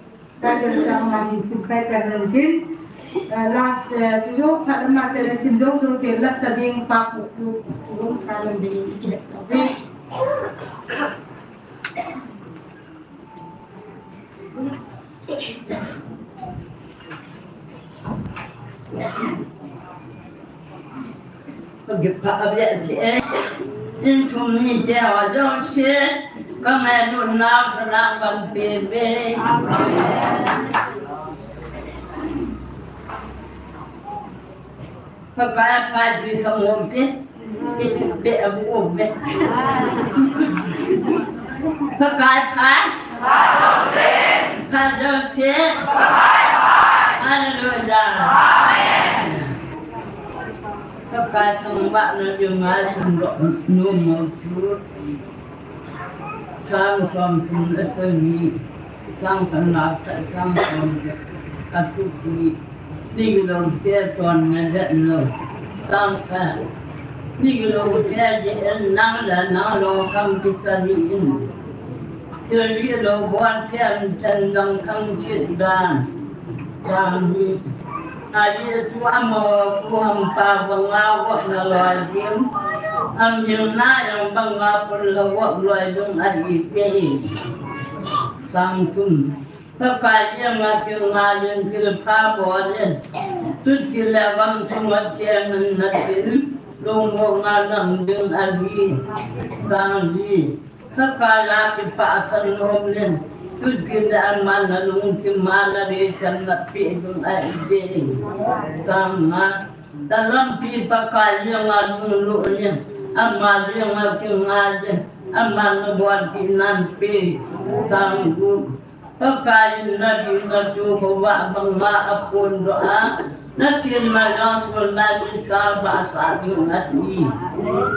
Bible chang ma hin sim pai pai nun tin. Eh, last, eh, chu jou phat ama te le sim jou jou te la sa ding pa ku ku ku sa nun ding ki sa ve. Ka gipha a bia si e. Insung mite ho jouse, ka ngailutnau salam ban pe uve. Pakai phat pi sa mo pe. Iti be abu be. Pakai phat. Phat jouse. Hallelujah. Pakai thangvahna dinga sum doh nom mo chu. Chang som thum le sagi, chang khat le khat, chang som le khat, a thupi, migilou te chonna le lou, chang khat, migilou te jeh in nang le nang lou kam kisa ding in, thil dihlou bol pen chan dang kam chit dan, chang ni. Ajeh chu amaho khu hampa banga vop naloi ding, amilna jong banga pun la vop loi ding ahi kei. Chang thum. Pakai jenga kinga jing thilpha bol in, tuti le gamsunga chengin natin, lungmonna dang ding ahi. Chang li. Pakai a kipah a san nom in, tuti le aman nalungthim a nalechan napeh ding ahi. Chang nga. Talampi Pakai jenga lunglut in, ama jenga kinga in, aman nabolpeh nan pe. Chang gup. Pakai in nadihna chu khovah banga aphondoh a, nathenna jong sol nai visa bahsah ding ahi.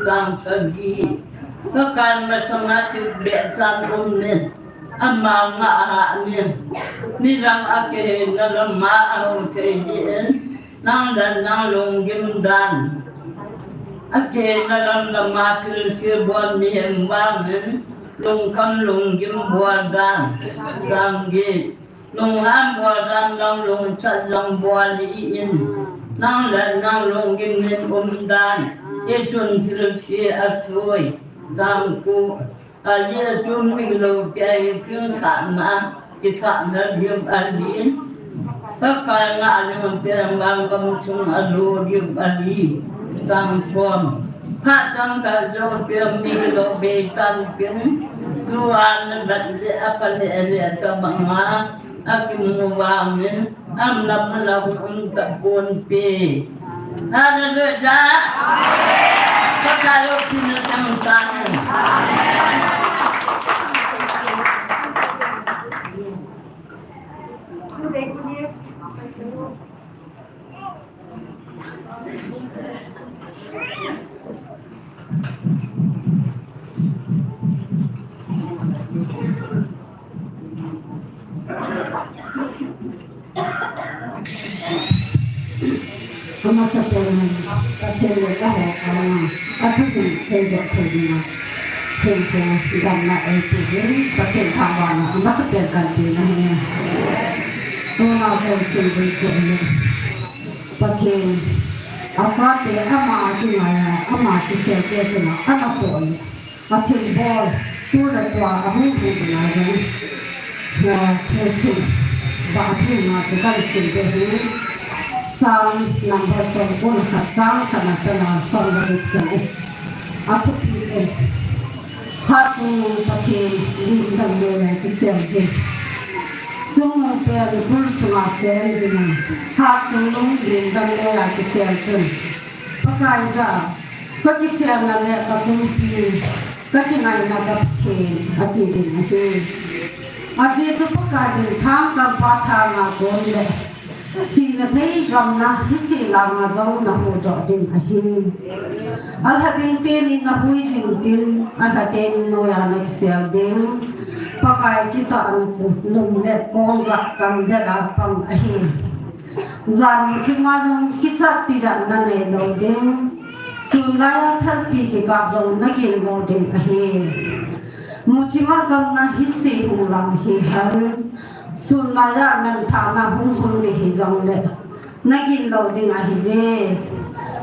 Chang sagi. Pakai masanga thilbeh chan um in, ama ngah hah in, nidang a kiheina lama ahung thei ding in, nang le nang lunggim dan. Akiheina lam lama thilse bol mihem vangin, lungkham lunggim bol dan. Chang get. Lunghan bol dan jong lungchat jong bol hih in, nang le nang lunggim in um dan, hichun thilse asoi. Chang ko. Ajeh chu migilou te hi thingsahna, kisahna diu ahi. Pakai ngah jing te vang gamsung alo diu ahi. Chang som. Phat changkhat jou teng migilou bei tan tin, tua navet le apha lele tabanga akimu vangin, amna phalou um tapon te. Hallelujah. Pakai loupina chang tan. Amasapen in Pathen le kaho kah a, athusim seidoh thei dinga, thempu damna eipeh in Pathen thangvahna amasapen kahin pe ahi. Tuna kon chun ding chu ahi. Pathen, achate ama kingai a, ama kiselte chunga ana poh in, athilbol, tu le tua ahung hung dinga jong, eh, thusim, ba athilna chu kahin sim ding ahi. Psalm number somko le khat, chang khat na pat a som le gup chan. Athupi chu, Hatchungnung Pathen, lim dang noiya kisel jing. Chungnungpen ipul sunga sem jing a, hatchungnung lim dang noiya kisel chun, Pakai jah a kakiselna le kakumpi, kakingaina ka Pathen, ati ding ahi. Ajeh chu Pakai in thangkampa thanga kon le thina thei gamna hise langa jong nahuhdoh ding ahi. Alhabing teni nahui jing tin, alha teni noiya nakisel ding. Pakai kitahna chu lum le kong gah kam det a pang ahi. Jan muthima jong kichat tijat nanei lou ding. Sun laiya thalpi kikap jong nagin lou ding ahi. Muthima gamna hise hung lang hihen, sun laiya nangthahna hung hung ding hijongle, nagin lou ding ahije.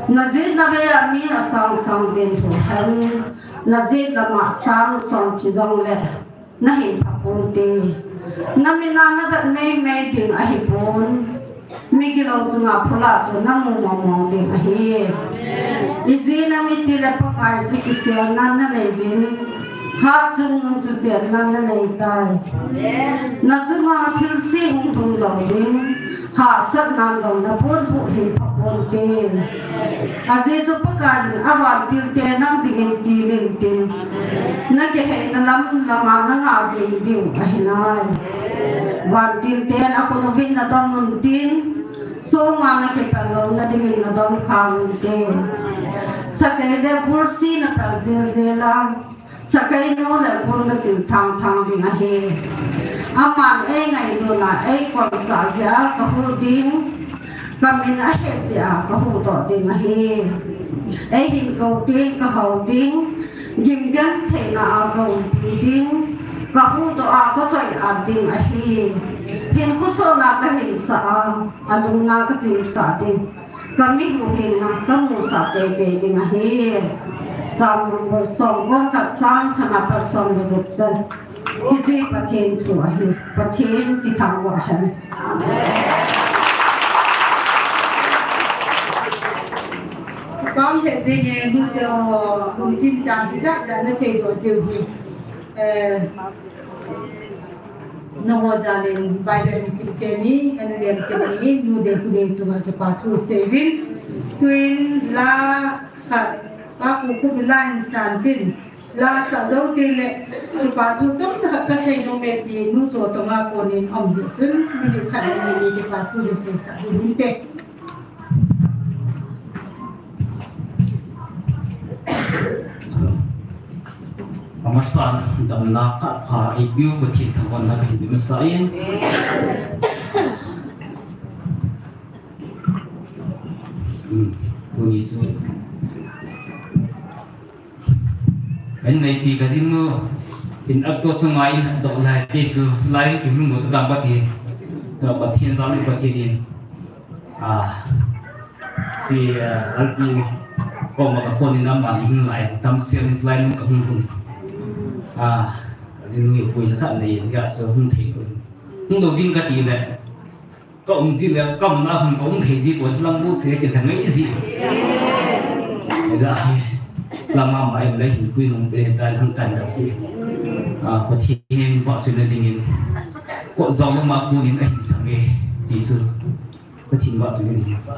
Najetna veiya mi asang sang den lheh hen, najet lama sang som hijongle, nahin phaponte. Namin a navet meimei ding ahipon, migilou chunga phula chu namu mong mong ding ahi. Ijeh inem itile Pakai chu kiselna nanei jin, hatchungnung chu chenna nanei tai. Nachunga thilse hung lhung lou ding, hahsatnan jong naponbuh hin phaponte. Ajeh chu Pakaiyin avantilte nang dingin til intin, nakiheina lam lama nanga jing diu ahinai. Vantilten akhut uvin nadom untin, songa nakipel louna dingin nadom khah unte. Sakeile gulse napel jel jel a, sakei nou le gul nachin thang thang ding ahi. Aman eingailutna eikonchah jeh a kahuh ding, kamin ahet jeh a kahuhdoh ding ahi. Eihin kou ding, kahou ding, gimgentheina a kaumpi ding, kahuhdoh a kasoi-at ding ahi. Hinkho sotna kahinsah a, alungna kachimsah ding, kamihuhhingna kamusah teitei ding ahi. Psalm number somko le khat, chang khatna pat som le gup chan. Hiche Pathen thu ahi. Pathen kithangvah hen. Pam he jenge, nute ho, lungchin chang hijat jat naseidoh jeh u hi. Eh, naho jal in Bible in sim teni, anu lem teni, nu dei pu dei chunga kipa thu seiyuvin. Tuin la khat, Pa Pu Khup la in san tin, la sa jou teng le, kipa thu chomcha khat kasei nom e ti, nu Cho Chonga konin aum jeh chun, minute khat le minute kipa thu le seisah ding inte. Amasan, damna khat pha eipeu Pathen thangvahna kahin pe masa e. Hmm, tuni chu Kan neipi ka jinu in actor sunga in doh lai kei chu, lai kihilmu ta dam pati, Pathen jal in Pathen in, ah, si, ah, alpu koma ka phone in ama hin lai, tam siam in lai nung ka hung hung. Ah, ka jinu hi puina khat nei in, ya so hung thei ko. Hung do ding ka ti le. Ka um ji le, ka um na hung ka um thei ji ko, chilang bu se ke thang ngai ji. Ja hi. Lama mai le hin pui nung pe ta hang kan da si. A, Pathen vahchoina dingin. Ko jong ma ku nin ahin sang e, ti chu. Pathen vahchoina dingin sa.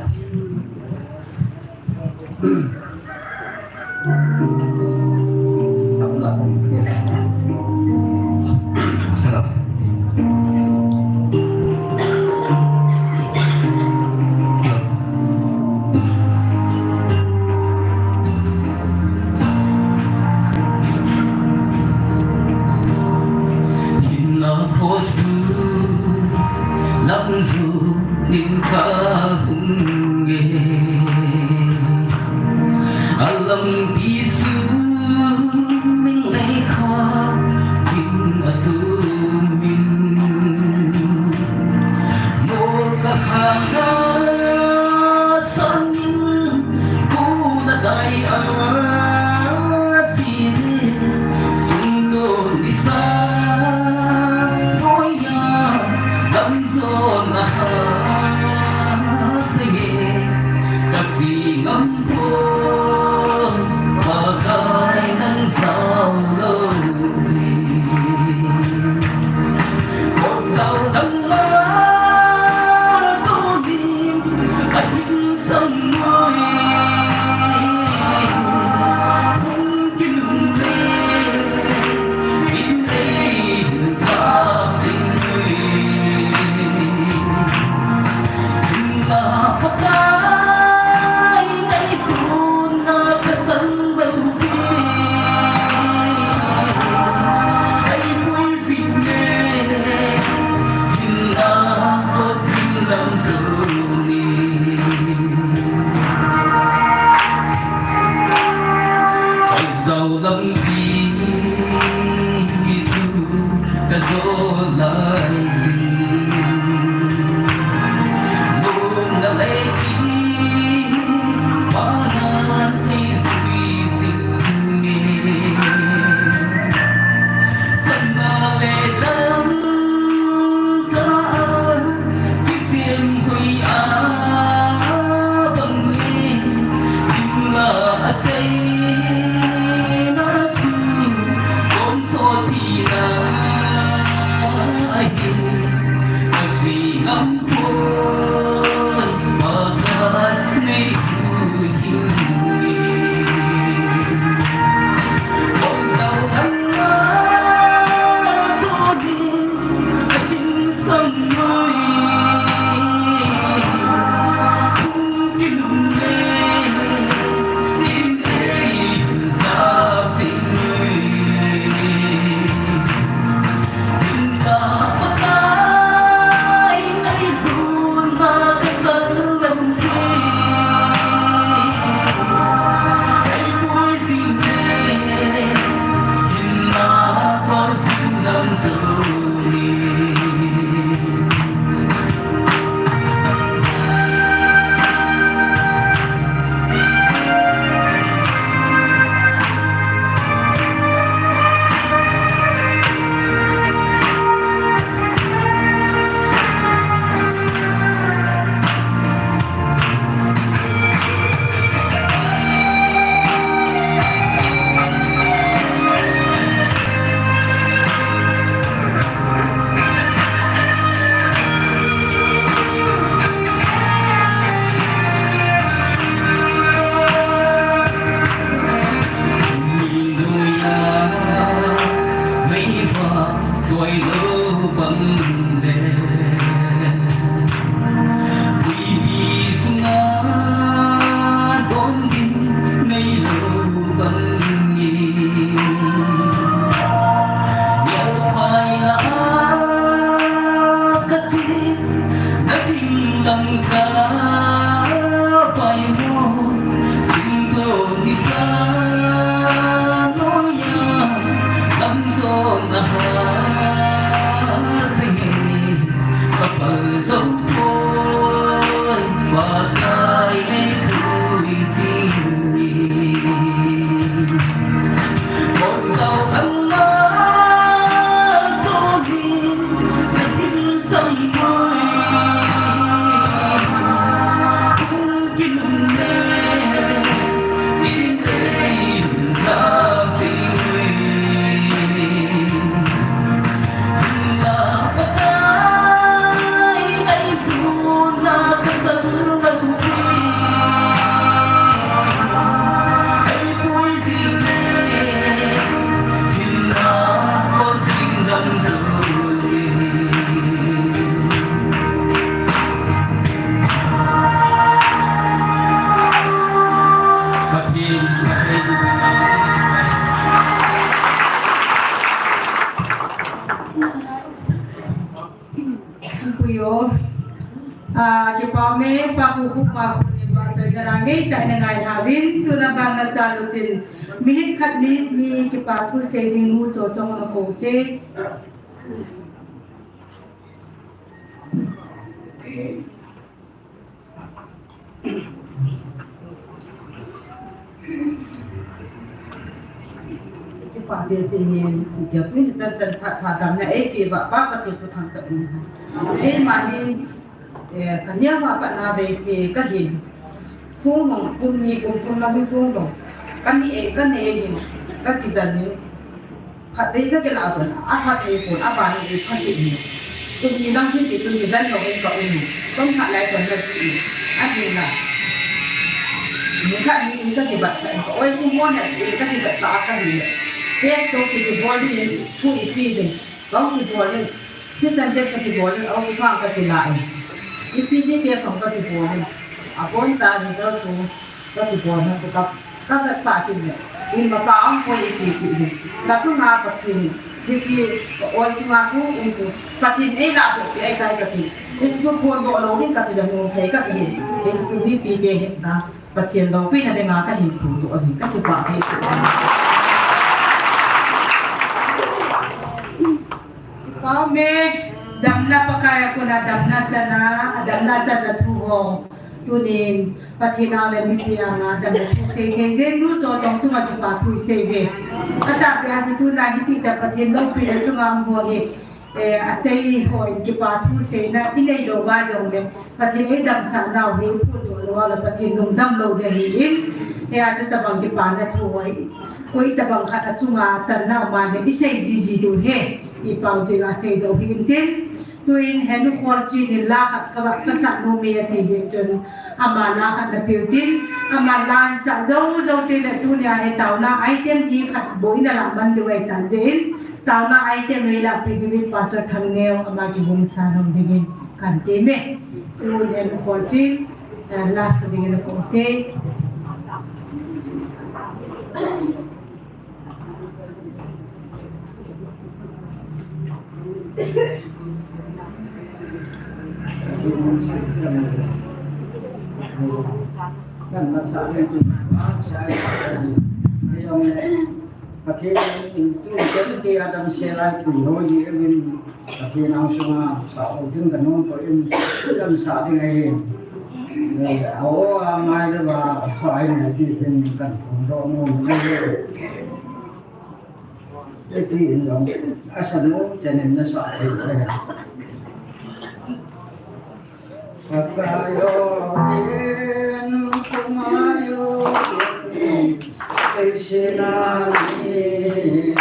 Lam ju nin ka hung nge. Puyo. Ah, kipa me, pa ku ku pa ku ne pa so na ngai ta na ngai ha vin tu na bang na cha lu tin. Minute khat minute ni kipa ku se ni mu cho chong na ko te. Kipa te se ni, kipa ni tan tan pha, pha dam na ei pi ba, ba ka ti pu thang ta ni. Ei ma ni, eh, ka nia ma pa na ve se ka hin. Phung hong, phung ni, phung phung na ni phung hong. Ka ni ei, ka ni ei hin, ka ti dan ni. Phatthei ka kila a kon, a phatthei kon, a bani i phatthei ni. Tum ni dang hi ti, tum ni dan lo in ka um ni. Tum phat lai kon na ti i. A ti na. Ni khat ni i ka ti bat ka, ka oi kum mo na i ka ti bat ka a ka ni. Te to ki ti bol ni, pu i pi ni. Ka u ki bol ni. Ti san te ka ti bol ni, a u ki phang ka ti la i. I pi ni te phang ka ti bol ni. A bon ta ni ka tu, ka ti bol na ku ka. Ka vet pa tin le, in ma pa ang koi iti ti le. La tu nga Pathen, hiti, oi tu nga tu, um tu. Pathen ei la tu, ei kai ka ti. In tu phone do lo ni ka ti le mu thei ka ti. In tu hi pi te het na. Pathen lo pi na de nga ka hin tu tu ani ka tu pa he tu. Pa me, damna Pakai a kona damna chana, damna chana thu ho. Tunin, Pathen a le mipi a nga dam le thu sei thei jeng nu cho chong chunga kipa thu i sei ve. Kata pia chu tuna hiti cha Pathen loupina chunga um ho hi, eh, a sei ho in kipa thu seina i nei lou va jong le, Pathen ei damsah nau hi phudoh lou a le Pathen lungdam lou ding ahi in, eh, a chu tabang kipa na thu ho hi. Koi tabang khat a chunga channa um a le i sei ji ji diu ahi, i pau jing a sei diu ahi in tin. Tuin Henu Kholching in la khat ka, ka sah nom e ati jeh chun, ama la khat napeh u tin, ama la sah jou jou teng le tunia hi taona item hi khat bou ina lah man diu ahi ta jeh in, taona item hi lah peh diuvin Pastor Thangneo ama kibung sa nom dingin kan tem e. Tuin Henu Kholching, eh, la sa dingin akou te. Pathen in tu ken ti adam se lai tu ho ji em in Pathen ang sunga sa o ding ka nom ko in lam sa ding ahi. Ni o a mai le ba sa ai na ti tin kan kum do mo ni. Eti in long, asa nu, tenin na sa thei thei. Pakayo in, kumayo in, Krishna ni.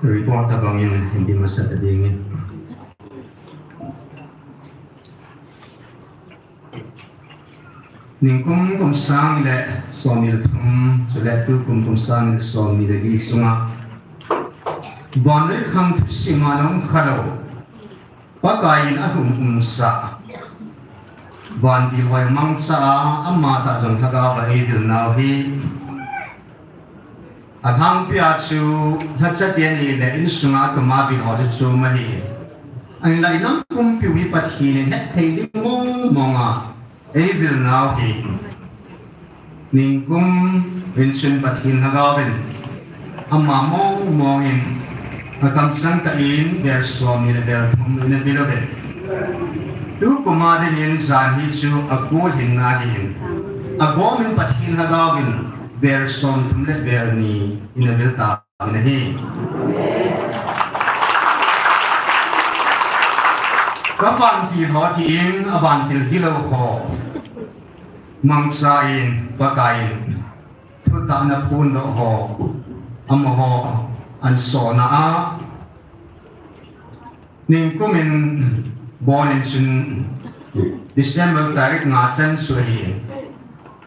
Report tabang in hindi masada dingin. Ningkum kum sang le som ni le thum, chule tukum kum sang le som ni le li sunga vannoi khang thusim a nung khalou Pakai in ahung umsah, van dilhoi mangcha a, ama tah jong lhagao a eidil nau hi, alhangpi a chu lhacha teni le insunga tuma bilhoi chu chom ahi. Ahinla inam pumpiu hi Pathen in hetthei ding mong mong a eivil nau hi, ningkum in chun Pathen Lhagao in ama mong mong in akamchang tah in vel som ni le vel thum in avil uvin. Tukum a dingin jan hi chu akul hinna ahin, agom in Pathen Lhagao in vel som thum le vel ni in avil ta. Amen ahi. Ka vantil ho tin, a vantil gilou ho mangcha in, Pakai in thutah na phondoh ho, amaho ansohna a, ningkum in bol in chun December tarik nga chan chu ahi.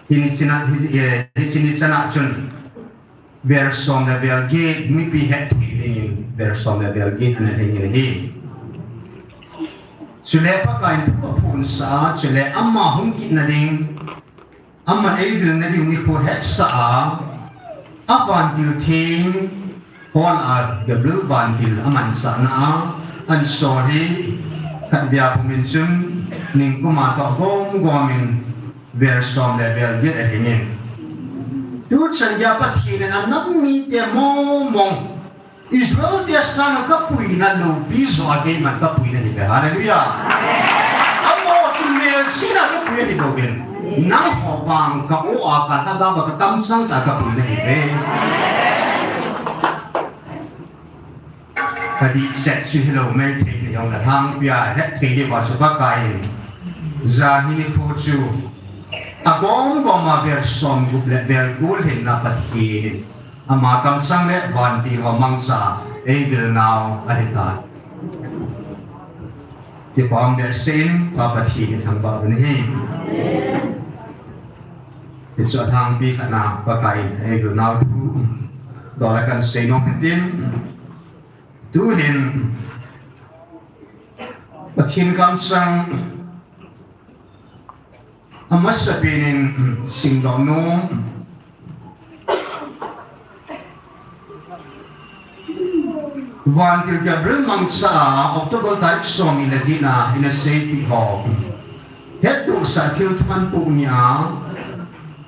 Hiche ni chan a, hi, eh, hiche ni chan a chun vel som le vel get, mipi hetthei dingin vel som le vel get ana lhing in ahi. Chule Pakai in thu aphonsah a, chule ama hung kitna ding, aman eivilna ding nikho hetsah a, a vantil theng hol a Gabriel vantil amansahna a, ansol hi khatvei a pum in chun ningkum a toh gom gom in vel som le vel get alhing in. Tuchan geiya Pathen in anam mite mong mong, Israel te sanga kapuina loupi joh a keiman kapuina ahi ve. Hallelujah. Amaho chu melchihna a kapui ahi bouvin, nangho vang ka o a, ka lhagao a, ka kamchang tah a kapuina ahi ve. Ka dihchet chu hilou maithei, hijongle lhangpia hetthei diuva chu Pakai in jan hi nikho chu agom gom a vel som gup le vel get lhinna Pathen in ama kamchang le vantil ho mangcha a eivil nau ahitai. Kipah behseh in Pa Pathen ithangvah uvin ahi. Hichu alhangpi khatna Pakai in eivil nau thu dol a kahin sei nom in tin. Tuhin Pathen kamchang amasapen in simdoh nom, vantil Gabriel mangcha a October tarik som ni le get na in aseipeh ho, hettohsah thil thuman poh ni a,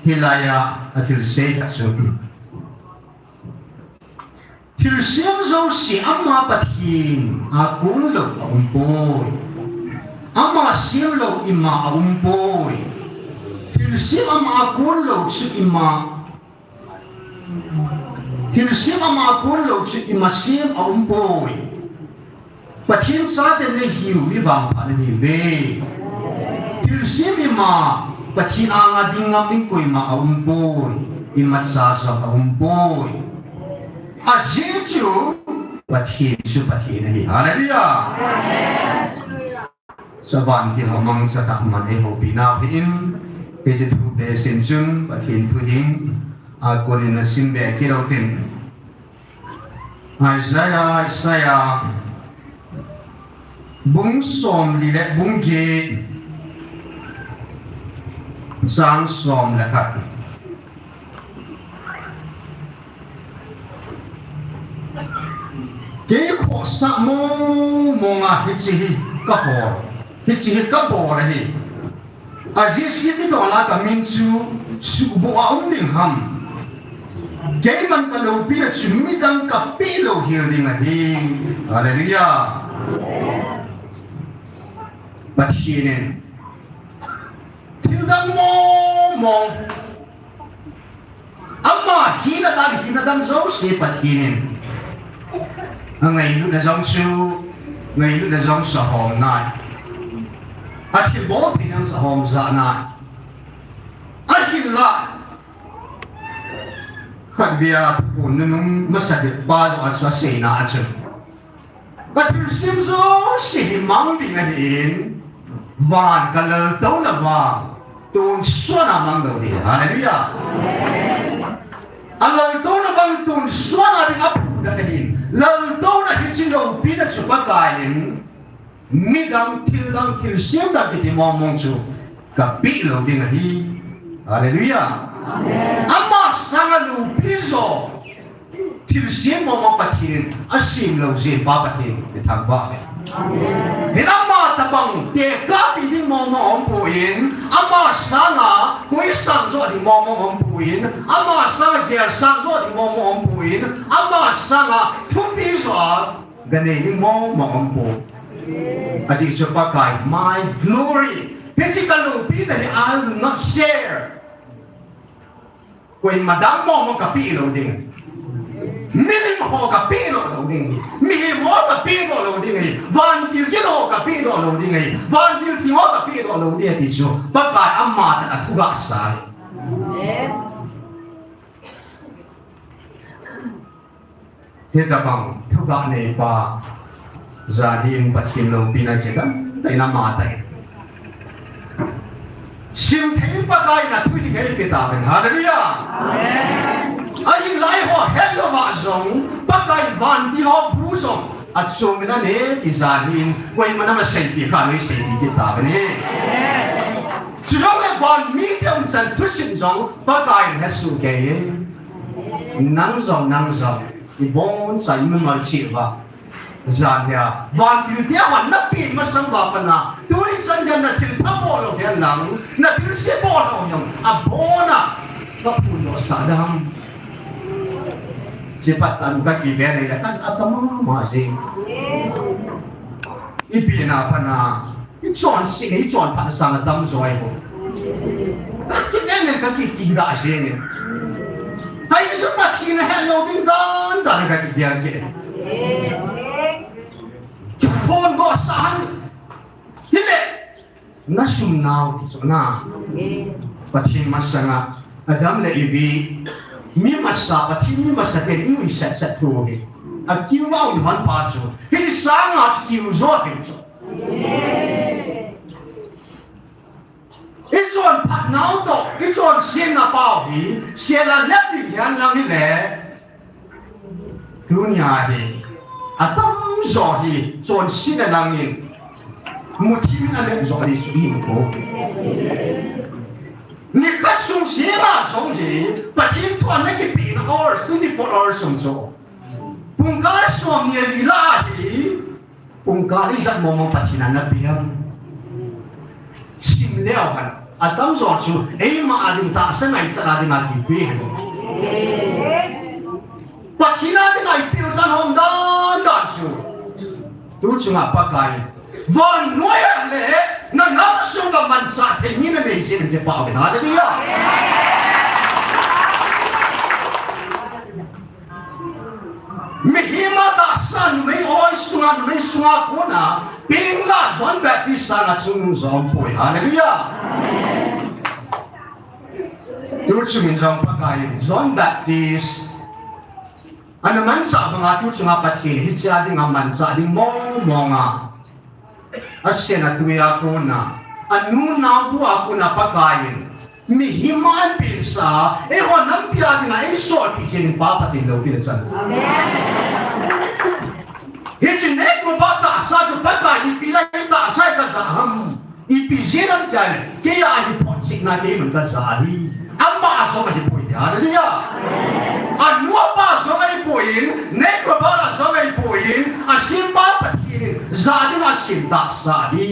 hilai a athilsei khat chu, thilsem jouse ama Pathen a kon lou aumpoi. Ama sem lou ima aumpoi. Thilsem ama a kon lou chu ima, thilsem ama a kon lou chu ima sem aumpoi. Pathen chate nahiu mi vangpha nahiuve. Thilsem ima, Pathen anga ding ngam ding koima aumpoi. Imacha jong aumpoi. Ajeh chu Pathen chu Pathen ahi. Hallelujah. Chu vantil ho mangcha tah man eihoupi nau ahin, hiche thu behseh in chun Pathen thu hing a kon in nasim be kit utin. Isaiah, Isaiah, bung som li le bung get, chang som le khat. Kei khohsah mong mong a hiche hi kabol, hiche hi kabol ahi. Ajeh chu ipi dinga kamin chu suhboh a um ding ham? Keiman kaloupina chu midang kapeh lou hel ding ahi. Hallelujah. Pathen in thil dang mong mong, ama hina dang, hina dang jouse Pathen in angailutna jong chu, ngailutna jong chu ahom nai. Athilbol theina jong chu ahom jah nai. Ahinla, khatvei a thuphon nunung masatah pa jong a chu aseina a chun, ka thilsem jouse hi mang ding ahin, van ka laltouna vang tonsot a mang lou ding. Hallelujah. A laltouna vang tonsot a ding aphudoh ahin, laltouna hiche loupina chu Pakai in midang, thil dang, thilsem dang kiti mong mong chu kapeh lou ding ahi. Hallelujah. Amen. Ama sanga loupi jo thilsem mong mong Pathen in asem lou jeh in Pa Pathen ithangvah uve. Hinama tabang tekahpi ding mong mong aumpoi, ama sanga koi sang jo ding mong mong aumpoi, ama sanga gel sang jo ding mong mong aumpoi, ama sanga thupi jo a ganei ding mong mong aumpoi. Ajeh chu Pakai, my glory. Hiche kaloupina hi I will not share. Koima dang mong mong kapeh lou ding. Milim ho kapeh lou lou ding hi. Mihem ho kapeh lou lou ding hi. Vantil gil ho kapeh lou lou ding hi. Vantil thing ho kapeh lou lou ding hi ti chu Pakai ama tah a thugah sa hi. Hitabang thugah neipa, jan hin Pathen loupina kidang tah in ama tah in simthei Pakai in athu hi eipe tauvin. Hallelujah. Amen. Ahinlah eiho hetlou va jong Pakai in vantil ho bu jong achom in anei ti jan hin koiman ama seipeh kha lou, seipeh kit tauvin ahi. Chujongle van mite umchan thusim jong Pakai in hesoh kei e. Nang jong, nang jong, iboncha imamal cheh uva. Jan hia, vantil te a hon napen masang uva pat a, tuni chan geiya nathilpha bol lou hen lang, nathilse bol lou jong, abon a kaphondoh sah ding ham. Hiche phat a kakiven ahile, ka, acha mama jeng. Ipi na pat a, ichonset, ichonphat sanga damjo ahi bou. Kakiven in kakiti dah jeng e. Hiche chu Pathen ahet lou ding dan dan a kakigel kit e. Phondoh sah hih in. Hile, nasum nau ti chu na. Pathen masanga Adam le Evi, mi masa, Pathen mi masa ten inuisat sat thu hi. Akiu a um lhon pa chu, hiche sanga chu kiu jo ding chu. Ichonphat nau toh, ichonsetna pau hi, sel a lep ding hihen lang hile, tunia hi, atamjo hi, chonsetna langin, muthim in alep jo ding chu ihinkho. Nikhat sung jenga jong hi, Pathen thu a nakipehna hours, twenty-four hours jong chu. Pungkal somni le li lah a hi, pungkal ijat mong mong Pathen in napeh ham. Sim leu hen, atamjo chu, eima a ding tahsa ngaichat a dinga kipe hen. Pathen a dinga ipeh u chan hom dan dan chu. Tu chunga Pakai, vannoi a le, nangam sunga manchah thei mi nanei jeh in kipah uvin. Hallelujah. Mihem a tahsa numei oi sunga, numei sunga kona, pengla John Baptist sanga chungnung jo aumpoi. Hallelujah. Tu chungin jong Pakai in John Baptist ana manchah banga tu chunga Pathen hiche a dinga manchah ding mong mong a, asen atui a kona, anu nao bu a kona Pakai in mihem a ahin pengsa, eiho nampi a dinga eisolpeh jeh in Pa Pathen loupina chan. Amen. Hiche nekroba tahsa chu Pakai in ipi jeh a tahsa hi kajah ham. Ipi jeh ham tia, keiya ahi photchetna keiman kajah ahi. Ama a jong ahipoi tia. Hallelujah. Anu apa jong ahipoi, nekroba jong ahipoi, asempa Pathen in jah dinga asem tahsa ahi.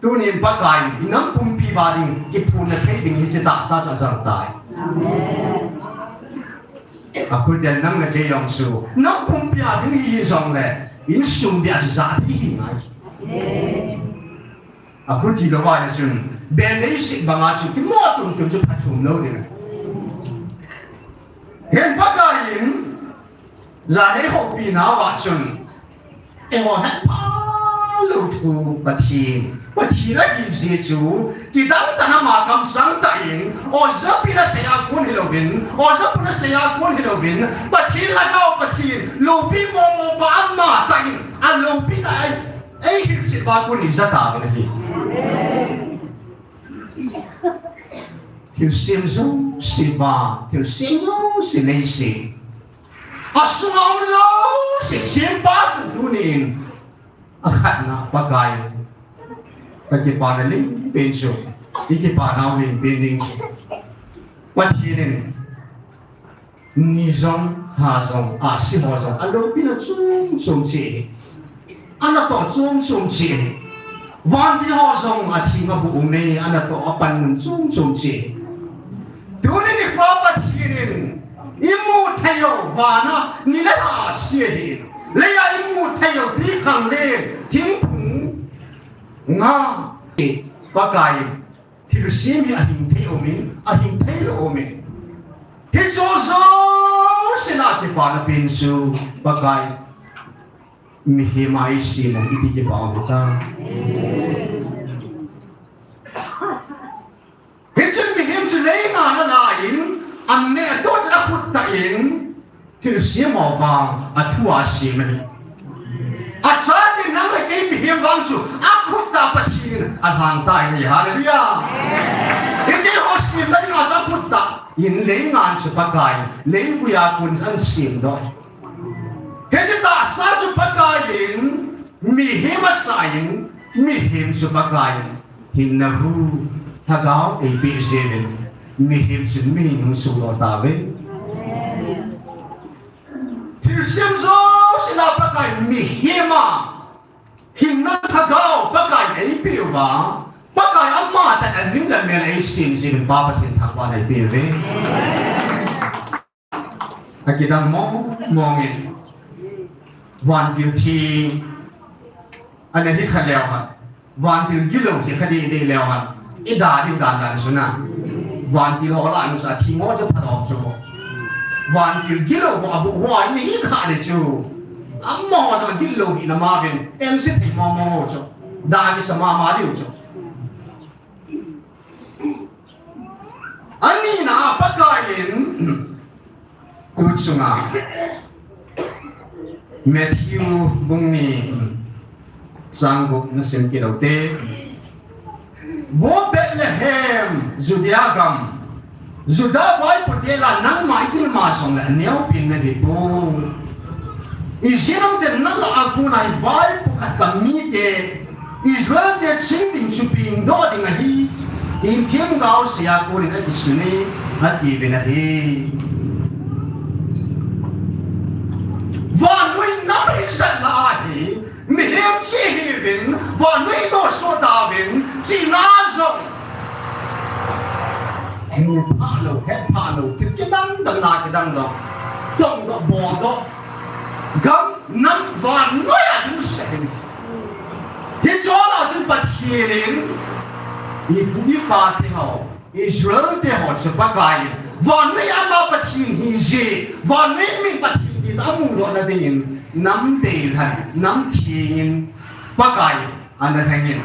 Tunin Pakai in inam pumpi uva ding kiphonna thei ding hiche tahsa chu ajal tai. Akhut in nang le kei jong chu, nam pumpi a ding ihi jongle, insung bia chu jah ding ihi ngai. Akhut hilou va le chun, bel leiset banga chu kimo tum tum chu phathum lou ding. Hin Pakai in, jan hi eihoupi nauva chun, eiho hetpha lou thu Pathen, Pathen ahi jeh chu, kidang tah in ama kamsang tah in, oja pi nasei a kon hilouvin, oja pu nasei a kon hilouvin, Pathen lhagao Pathen, loupi mong mong pa ama tah in, aloupina ei, eihilchet uva kon ija tauvin ahi. Thilsem jouse van, thilsem jouse leiset. Asunga um jouse sempa chun tunin, akhatna Pakai, kakipana lhingpen chu, ikipanau lhingpen ding chu, Pathen in Ni jong, lha jong, ahsi ho jong, aloupina chom chom cheh hi. Anatoh chom chom cheh hi. Vantil ho jong, atheng abuh ume, anatoh apan mun chom chom cheh hi. Tuni nikho Pathen in, imu thei u, vana, ni le lha ahsi ahi. Leiya imu thei u, thingphung le, thingphung nga, Pakai in. Thilsem hi ahing thei umin, ahing thei lou umin. Hiche jouse a kipana pen chu Pakai mihem a eisem u ipi kipa um ta. Hichun mihem chu leingan alai in, an neh toh chun akhut tah in, thilsem ho vang, athu a sem ahi. Achaten nang le kei mihem vang chu, akhut tah Pathen in alhang tai ahi. Hallelujah. Hiche ho semna dinga chu akhut tah in leingan chu Pakai, leivui a kon ahin sem doh. Hiche tahsa chu Pakai in, mihem asah in, mihem chu Pakai in. Hinna hu, lhagao eipeh jeh in, mihem chun mihem hung suhdoh tauve. Thilsem jouse a Pakai mihem a, hinna lhagao Pakai eipeh uva, Pakai amatah in alim le amel eisem jeh in Pa Pathen thangvahna eipeh uve. Akidang mong mong in. Vantil thi ana hi kha leu hen. Vantil gilou hi kha deh deh leu hen. Ida ding dan dan chu na. Vantil ho lah a nu sa thi ngo chu pha dom chu. Vantil gilou ho abuh ho a ni hi kha deh chu. Amaho sa gilou hi na ma vin. Em si thei mong mong chu. Da ni sa ma ma diu chu. Anina a Pakai in, tu chunga Matthew bung ni chang gup na sim kit u te. Vo Bethlehem, Judea gam, Juda vaipo te lah a nangma idin ma jong le aneopen nahi poi. Ijeh inem itile nang lah a kon a hi vaipo khat ka mite Israel te ching ding chu pengdoh ding ahi, in themgao sei a konin akisun e, atiuvin ahi. Vannoi nam hijat lah a hi, mihem cheh hiuvin, vannoi doh soh tauvin, chihna jong mu phah lou, het phah lou, thil kidang dang, na kidang dang, dong doh, bol doh, gam nam vannoi a ding seh hi. Hiche lah a chun Pathen in, ipu ipa te ho, Israel te ho chu Pakai in, vannoi a ama Pathen hi jeh, vannoi min Pathen hi amudoh na dingin, nam deilhen, nam theng in, Pakai in, ana lheng in.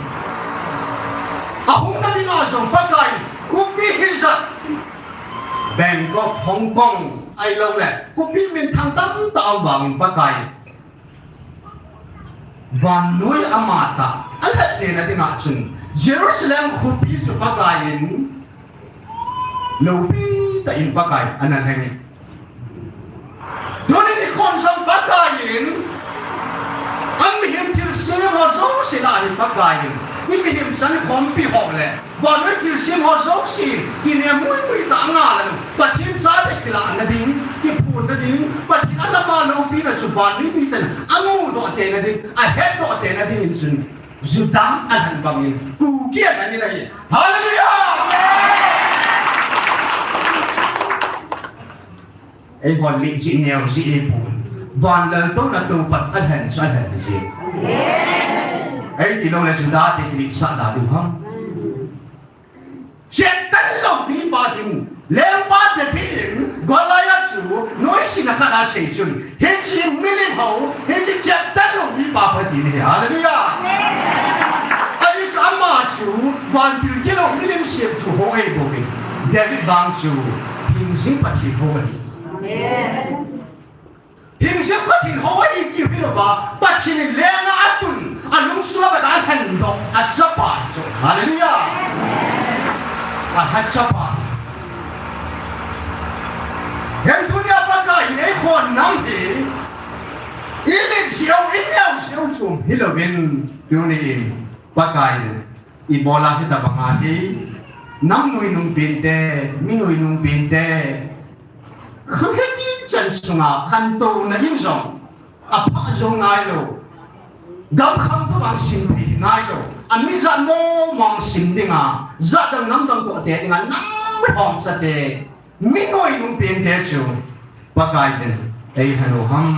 Ahung na dinga jong Pakai in, khopi hijat, Bangkok, Hong Kong, ahilou le, khopi minthang tamtah a um vangin Pakai in. Vannoi amatah, alhat lena dinga chun, Jerusalem khopi chu Pakai in, loupi tah in Pakai, ana lheng in. Tuni nikhon jong Pakai in, amihem thilsem ho jouse lah a hin Pakai in, imihem sankhompi ho le, vannoi thilsem ho jouse, kinem mui mui tah a nga la nu, Pathen chate kilahna ding, kiphonna ding, Pathen a lama loupina chu vannoi miten, amudoh tei na ding, ahetdoh tei na ding in chun, Juda alhen bangin, Kuki alhen in ahi. Hallelujah! Eihon lim jeh neo jeh eipon. Van laltouna tou pat alhen chu alhen jeh. Eiti lou le Juda te kiletsah da diu ham. Cheptan lou mipa ding. Lengpa David in Goliath chu noisena khat a asei chun. Hiche milim ho, hiche cheptan lou mipa Pathen ahi. Hallelujah. Ahi chu ama chu vantil gilou milim semthu ho ahi bou ve. David vang chu hingjing Pathen ho ahi. Hingjing Pathen ho ahi ti hilou va, Pathen in lenga atun, alungsunga pat a alhendoh, achapa chu. Hallelujah. Achapa. Hiche tunia Pakai in eikhon nam hi, ilet jeh u, ineo jeh u chu hilouvin, tunin Pakai in, ibola hitabanga hi, nam nuinung pente, mi nuinung pente, Kha hiti chan sunga khantouna in jong apha jou nailou. Gamkham tobang sim thei nailou. Amijat mong mong sim dinga, jat dang nam dang toh te dinga, nam lhomcha te, mi noinung pen te chu Pakai in eilhen u ham?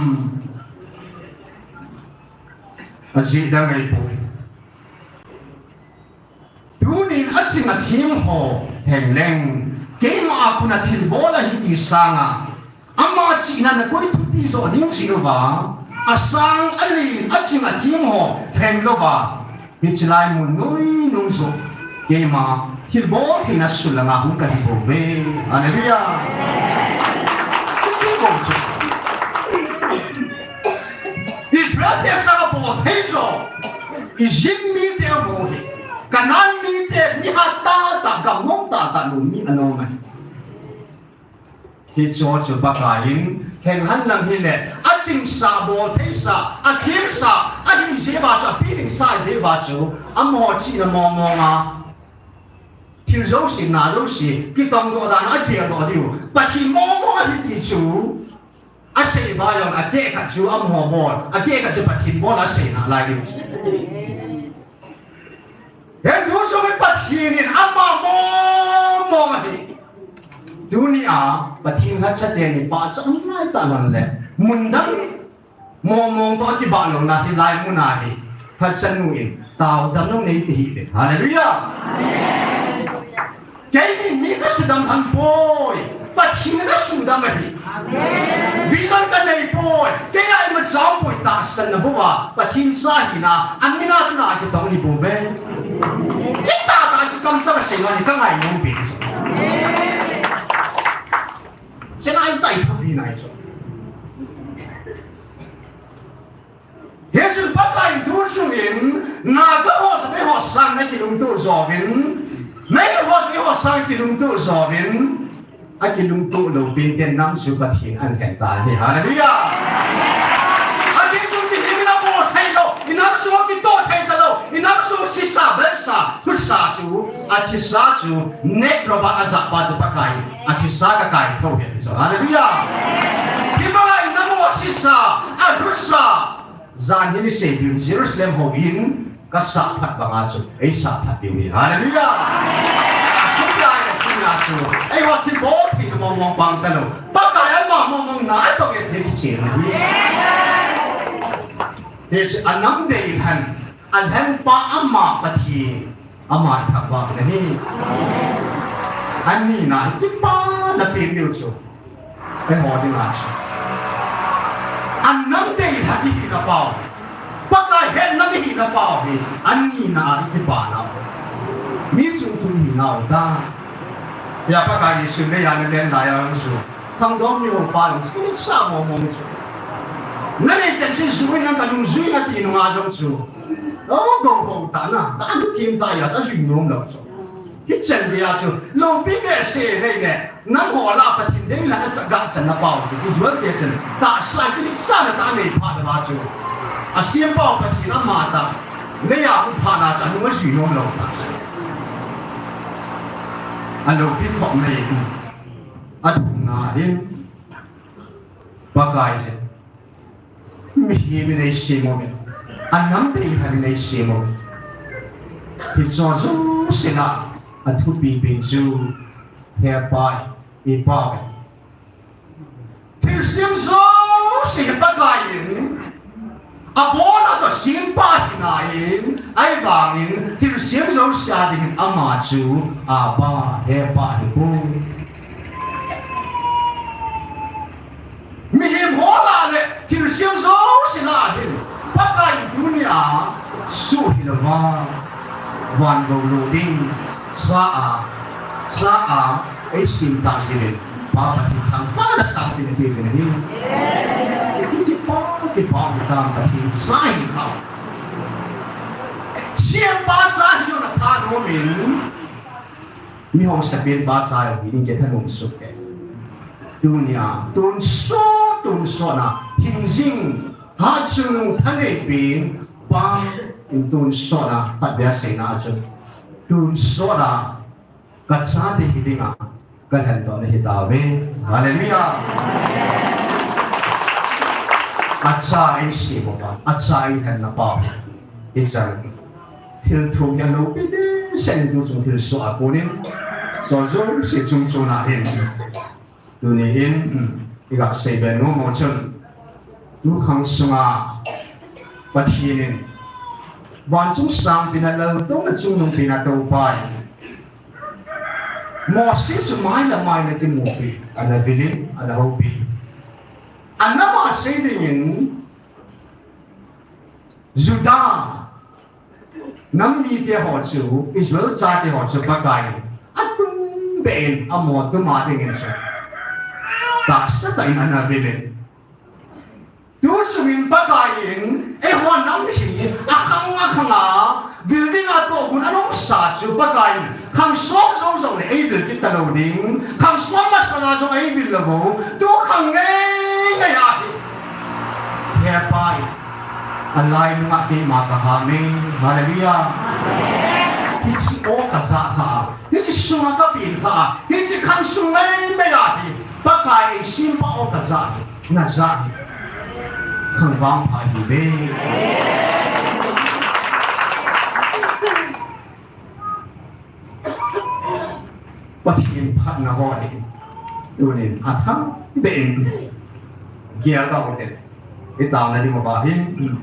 Ajeh dang ahipoi. Tunin aching athem ho lheng leng, keima a kon a thilbol ahi ti sanga, ama chihna nakoi thupi jo ding jeh uva, asang alen aching athem ho lheng louva, hiche lai mun noinung joh keima thilbol theina sul langa hung kahi bouve. Hallelujah. Hiche bou chu Israel te sanga bol thei jo, Egypt mite abou hi, Canaan mite, mi hat tahtah, gam nom tahtah lou mi anom ahi. Hicheho chu Pakai in lhenghan lang hile, achingsa, bol theisa, athemsa ahi jeh uva chu, api dingsa jeh uva chu, amaho chihna mong mong a, thil jouse, na jouse, kitongdoh dan a ageldoh diu, Pathen mong mong ahi ti chu asei uva jong, akeh khat chu amaho bol, akeh khat chu Pathen bol asei nalai diu chu. Hin thu sung in Pathen in ama mong mong ahi. Tunia Pathen lhacha teni pachat um laitah lhon le, mun dang mong mong toh akibah louna hilai mun a hi, lhacha nu in taodam jong nei tahih uve. Hallelujah. Keinin mi kasudam lhon poi, Pathen in asudam ahi. Vision kanei poi, kei a imacha umpoi, tahsanna bouva Pathen cha hina, amin a chun akitong hi bouve. Kitah tah chu kamchang asei lou ni, kangai nom pi. Chena in tai thupi nai chu. Hichun Pakai in thu sung in, Naga ho, Sapei ho sang nakilungtoh jouvin, Meitei ho, Sapei ho sang kilungtoh jouvin, akilungtoh lou pen ten nam chu Pathen in alhen tai. Hallelujah. Ajeh chu mihem in abol thei lou, inam sung kitoh thei talou, inam sung sisa, belsa, thutsa chu, athisa chu, neh robot ajah pa chu Pakai, athisa kakai thou ahi ti chu. Hallelujah. Hibanga inam ho sisa, athutsa, jan hi nisei diu Jerusalem houin kasah phat banga chu eisah phat diu ahi. Hallelujah. Athupia le athina chu eiho thilbol theina mong mong pang talou, Pakai ama mong mong na atong e ti kichen ahi. Hiche anam deilhen, alhengpa ama Pathen, ama thangvahna ahi. Anina hi kipana pen diu chu eiho dinga chu, anam deilhen ihina pau, Pakai hetna ihina pau hi, anina a ikipana u. Mi chung chung ihina u ta. Hia Pakai Jesu meiya nalen laiya chu, khangdong miho pa jong chu, kinutsah mong mong chu. Nanei chan chu jui in, kanungjui in ati nunga jong chu, o, gou ho tah na, tah a thim tah a, ajui nom lou chu. Hichan geiya chu, loupi behseh nei le, nangho lah a Pathen deilhen acha gah channa pau chu, kijual te chan, tahsa kinutsahna tah nei phat uva chu, asempau Pathen ama tah, meiya hung phat na chu, anung ajui nom lou tah chu. Aloupi khop mai. Athumna hin, Pakai jin, mihem in eisem uve, anam deilhen in eisem uve. Hicheho jouse lah a athupi pen chu, he Pai, i Pai. Thilsem jouse hi Pakai in abol a chu sempa hina ahi, ahivangin thilsem jouse a dingin ama chu Abba, he Pa ahipoi. Mihem ho lah le thilsem jouse lah a hin Pakai in tunia suhhilouva, van gou lo ding, cha a, cha a, eisem tah jeh in, Pa Pathen thangvahna sangpen ati uvin ahi. Kipa, kipa, kipa, Pathen cha hi kha. Sempa cha hi jong athanom in, mi haosapen pa cha hi ding kithanom soh e. Tunia, tonsot, tonsot na, hingjing, hatchungnung thanei pen, Pa in tonsot na, phat beh a seina chu, tonsot a, kachate hi dinga, Kalhen doh nahi tauve. Hallelujah. Acha eisem uva, acha eilhenna pa. Ichan. Thil thum hi alopi dehset in tuchung thilsoh a konin. Soh jouse chungchon a hin. Tuni in, hmm, iga seibe nom u chun. Tukhang sunga Pathen in. Vanchung sangpen a laltouna chungnungpen a toupa in. Moses chu mai le mai ana kimupi, ana vilin, ana houpi. Ana ma sei dingin Judah nam mite ho chu, Israel chate ho chu Pakai in atumbeh in amo tuma dingin chu tahsa tah in ana vilin. Tuchungin Pakai in, eiho nam hi, akhang akhang a, vil dinga tohgon ana umsa chu Pakai in, khang som jou jongle eivil kit talou ding, khang som masanga jong eivil lou bou, tukhang ngeingei ahi. He Pa in, alai nunga keima kaham e, hallelujah. Hiche o kajah kha, hiche sunga kapen kha, hiche khang sung ngeingei ahi, Pakai eisempha o kajah hi. Najah hi. Khang vangpha hiuve. Pathen phatna ho hi. Tunin athang beh in. Gel tau te. Itaona ding uva hin.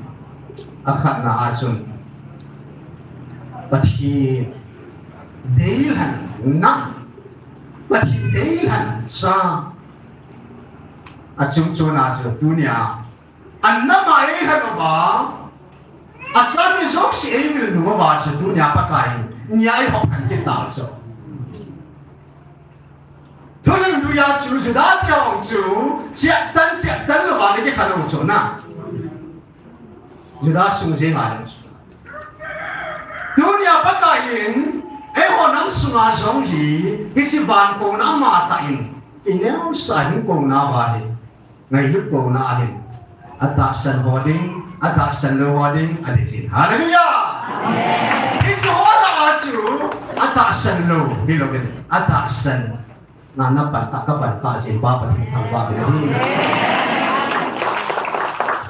Akhatna a chun. Pathen deilhen na. Pathen deilhen sa. Achungchon a chu tunia. Anam a eilhen uva. Achate jouse eivil nung uva chu tunia Pakai in. Nia eihop khan kit tau chu. Thulimlui a chu Judah te hung chu. Chiat tan, chiat tan louva le kikhan u chu na. Judah sung jeng a chu. Tunia Pakai in, eiho nam sunga jong hi, hiche van kouna amatah in, ineosah hin kouna uva hi, ngailut kouna ahin, atahsan ho ding, atahsan lou ho ding, adei jin. Hallelujah! Amen. Hiche ho lah a chu, atahsan lou, hilou in, atahsan. Na, na pan ta, ka pan ta, jin pa Pathen thangvah in ahi.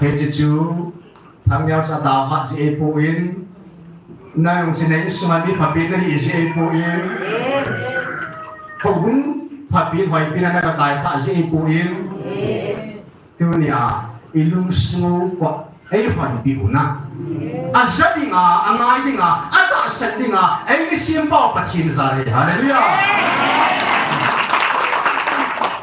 Hiche chu, Thangneocha tao khat jeh eipon, nang jong chu na insung a mi phabep nahi jeh eipon, houbung phabep hoipen a na kakai kha jeh eipon, tunia ilungsung u koi eihonpeh u na. Aja dinga, angai dinga, atahsan dinga, eisempha u Pathen jal ahi. Hallelujah.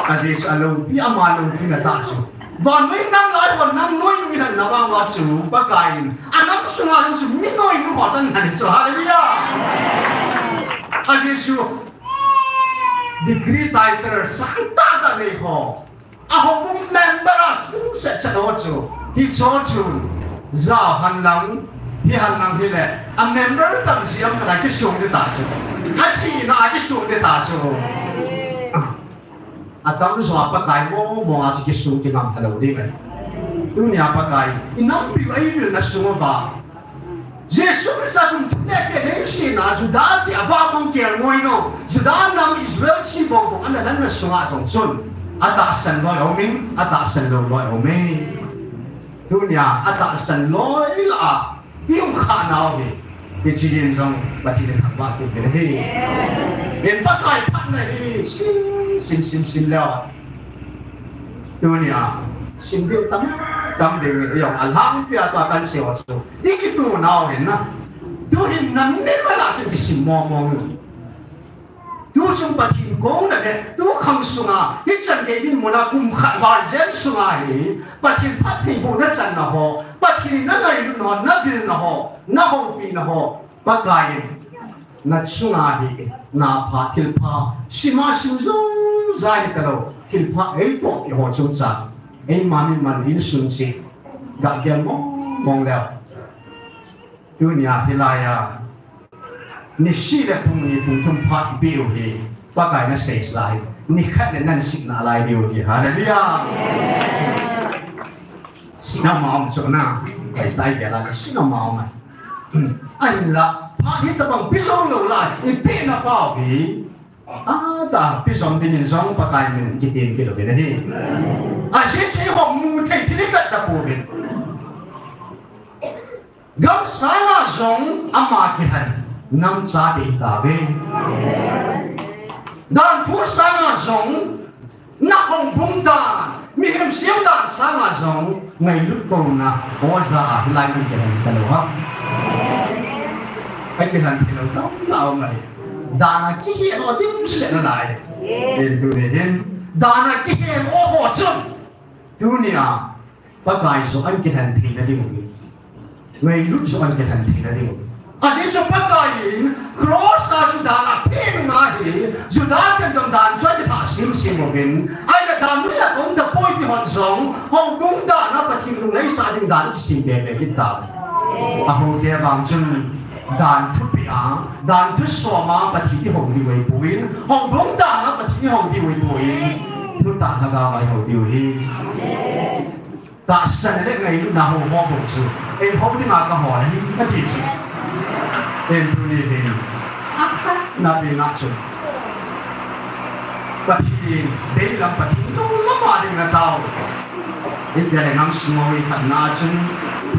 Ajeh chu aloupi, ama loupina tah chu. Vannoi nam lai hon nam noinu ihin na vang uva chu, Pakai in, anam sunga jong chu mi noinu ho chan ahi chu, hallelujah. Ajeh chu, degree title sang tah tah nei ho. Ahoubung member a sung set set ho chu. Hiche ho chu, jao hen lang, hi hen lang hile, a member tam jeh a um khat a kisung ding tah chu. Achena a kisung ding tah chu. Atamjo a Pakai mong mong a chu kisung kingam talou ding ahi. Tunia Pakai, inampiu eivilna sung uva. Jesu Christa kum thum le keh leiset a Judah te avahmang kelngoi lou. Judah nam Israel chi bou bou ana lanna sunga jong chun. Atahsan loi aumin, atahsan lou loi aumin. Tunia atahsan loi lah a. I um kha nau hi. Hiche din jong Pathen in thangvah kit in ahi. Hin Pakai phatna hi sim, sim, sim, sim leu. Tunia, sim ding tam, tam ding in jong alhangpi a tua kan sei u chu. I kitup nau hin na. Tu hin nam ni ma la chu kisim mong mong. Tuchung Pathen kona le, tukhang sunga, hichan gei dinmun a kum khat val jen sunga hi, Pathen phattheibohna channa ho, Pathen in na ngailutna ho, na vilna ho, na houpina ho, Pakai in, na chunga hi, na pha, thilpha, sim a sim jou jai talou, thilpha eitoh peh ho chungchang, eima mimal insung cheh, ga gel mong mong leu. Tunia hilai a, nisih le pung ni pung thum phat beu hi, Pakai na seisa hi, nikhat le nan sih nalai beu hi, hallelujah. Sihna ma um chu na, kai tai ke la, sihna ma um. Hmm. Ahinla, phat hi tabang pi jou lou lai, i pehna pau hi, A, ta, pi jom dingin jong Pakai min kitim kit uvin ahi. Ajeh chu eiho mu thei thil ivet tapouvin. Gam sanga jong ama kilhen, nam chate itauve. Danthu sanga jong, na houbung dan, mihem sem dan sanga jong, ngailut kouna, oja a hilai mun kilhen talou ham. Akilhen thei lou tamtah aum ahi. Dan a kihen ho dimset nalai. Hin tuni hin, dan a kihen ho ho chun, tunia, Pakai joh ahin kilhen theina diu. Ngailut joh ahin kilhen theina diu. Ajeh chu Pakai in cross a chu dan aphen nunga hi, Juda ten jong dan chu akithah simsim uvin, ahile dan noiya kaum tapoi ti hon jong, houbung dan a Pathen lungneisah ding dan kisem bebe kit tauve. Ahoute vang chun, dan thupeh a, dan thusom a Pathen ihou diu ahipoi, houbung dan a Pathen ihou diu ahipoi, thutah lhagao a ihou diu ahi. Tahsan le ngailutna hou ho bou chu, eihou dinga kahol ahi, ati chu. Hin tuni hin, akhatna pen a chu, Pathen deilam, Pathen lunglam a ding natao. India le nam sung ho ikhatna a chun,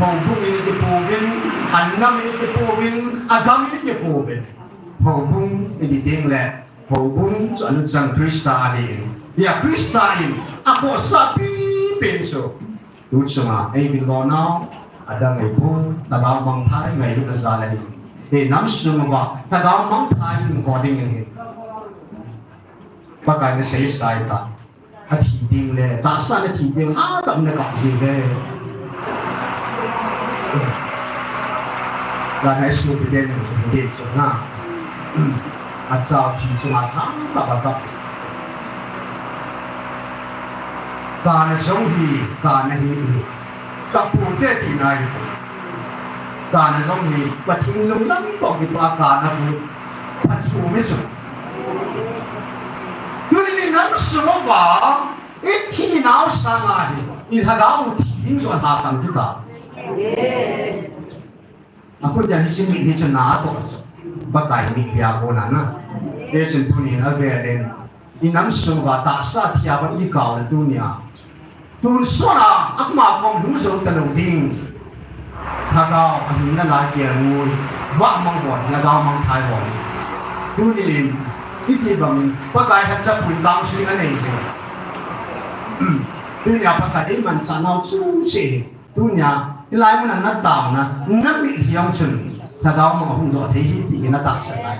houbung in ikipouvin, anam in ikipouvin, agam in ikipouvin. Houbung iti teng le, houbung chu aluchang Christa ahin. Hia Christa in akhohsah pipen chu, tu chunga eivil lonau, adang eipon, lhagao mangthah, ngailutna jal ahi. Hi nam sung uva lhagao mangthah ding ho dingin hin, Pakai in asei sai ta. Athi ding le, tahsa in athi ding, a kap na kap ji ve. Lhagao sopi den, sopi den chu na. Achao thi chunga chang kap a kap. Kana jong hi, kana hi hi. Kapu te tina hi. Kana jong hi, Pathen lunglam toh kipa kana pu. Phachu mi chu. Tuni ni nam sung uva, ithinau sanga hi, ilhagao thi ding chu atam kit a. Akhu dia hi sin hi chu na to chu. Pakai mi dia ko na na. Hichun tuni avel in, inam sung uva tahsa thia ban ikao le tunia. Tun sona, ama kom lhung jou talou ding. Lhagao, ahin nalai kia ngui. Vah mang bon, lhagao mangthah bon. Tunin, iti bangin, Pakai lhacha pun counseling anei jing. Tunia Pakai eimanchah nau chu se. Tunia, hilai muna nataona, namit hiam chun, lhagao mang hung doh thei hi, ti natahsan lai.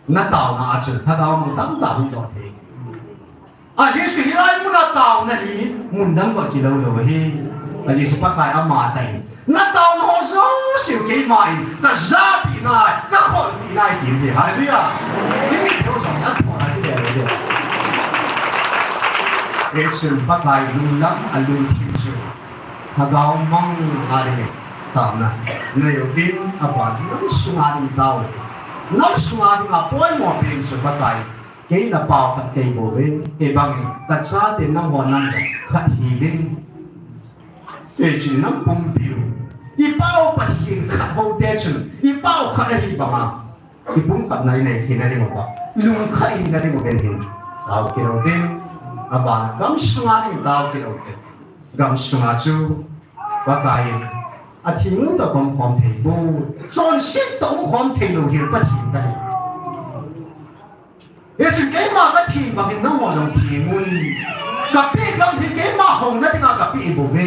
Nataona a chun, lhagao mang tamtah hung doh thei. Ajeh chu hilai muna taona hi, mun dang uva kilou lou ahi. Ajeh chu Pakai ama tah in, nataona ho jouse u keima in, kajahpeh nai, kakholpeh nai, ti ahi. Hallelujah. Imit thei u jong, athona kidel lou ding. Hichun Pakai lunglam, alungthim chu. Lhagao mang a ding taona. Nei uvin, aban, nam sunga ding tao. Nam sunga ding apoimo pen chu Pakai. Kei napao khat kei bou ve, kei bangin, kachate nangho nam khat hiuvin. Kei chu nam pumpiu. Ipao Pathen khat houte chun, ipao khat ahi banga. Kipumkhatna inei theina ding uva. Lungkhat ina ding uva hin. Tao kilou ding. Abana gam sunga ding tao kilou ding. Gam sunga chu Pakai in atheng u toh umkhom thei poi. Chonset toh umkhom thei lou hi Pathen ahi. Hichun keima katheng bangin nangho jong theng un. Kapeh gam hi keima houna dinga kapeh bouve.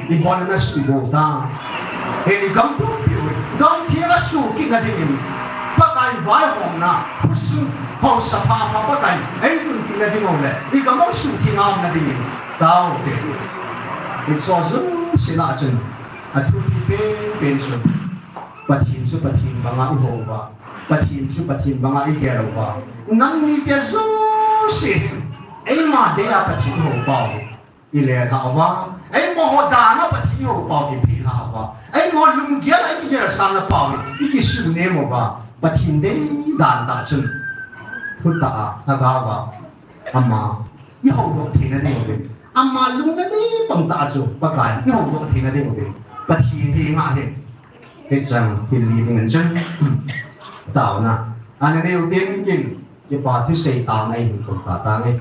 Ibol a nasuh bou ta. Heni gam pumpiu, gam theng a suh kitna dingin. Pakai vaihomna, khosung, haosa pha pha Pakai, eidonpeh na ding u le, igam u suhtheng a umna dingin. Taute. Hiche jouse lah a chun, athupi penpen chu, Pathen chu Pathen banga ihou uva, Pathen chu Pathen banga igel uva. Nang mite jouse, eima dei a Pathen ihou pau. Ilelhah uva, eimaho dan a Pathen ihou pau kiphelhah uva, eimaho lunggel a ikigelsang na pau, ikisunem uva, Pathen dei dan tah chun, thutah a, lhagao a, ama, ihoudoh theina ding uvin. Ama lungna dei pang tah chu, Pakai, ihoudoh theina ding uvin. Pathen hi ngah hi. Hichang thil li ding in chun, taona. Ana neu teng kin, kipa thu sei tang ahi, hin kon ta tang e.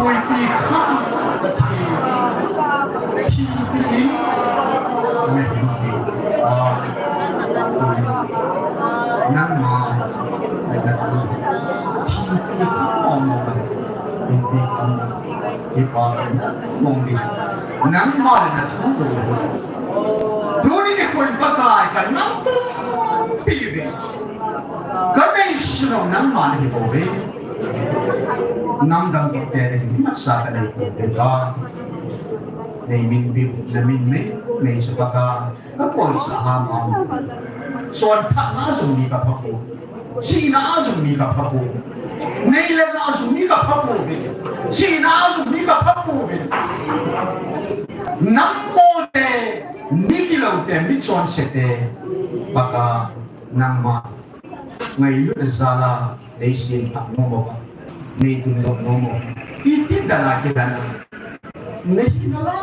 Koipi kham ka thi, thipi in, na hin pi. Ah, nangma, na thu, thipi kham mong na, in pi kham, i pa, mong di. Nangma na thu ko. Tuni nikho in Pakai ka nam pumpi ve. Ka nei sunga nangma na hi bou ve. Nam dang te na hi masa ka nei bou ve ba. Nei min bim, na min mei, nei chu Pakai. Ka kon sa ha ma. Son pha na jong mi ka pha ko. Sina a jong mi ka pha pou. Nei le na a jong mi ka pha pou ve. Sina a jong mi ka pha pou ve. Nam mo te, mi kilou te, mi chonse te. Pakai nangma. Ngailut jal a, nei sin pha nom mo. Nei tun lou nom mo. Iti dan a kidan a. Na hina la,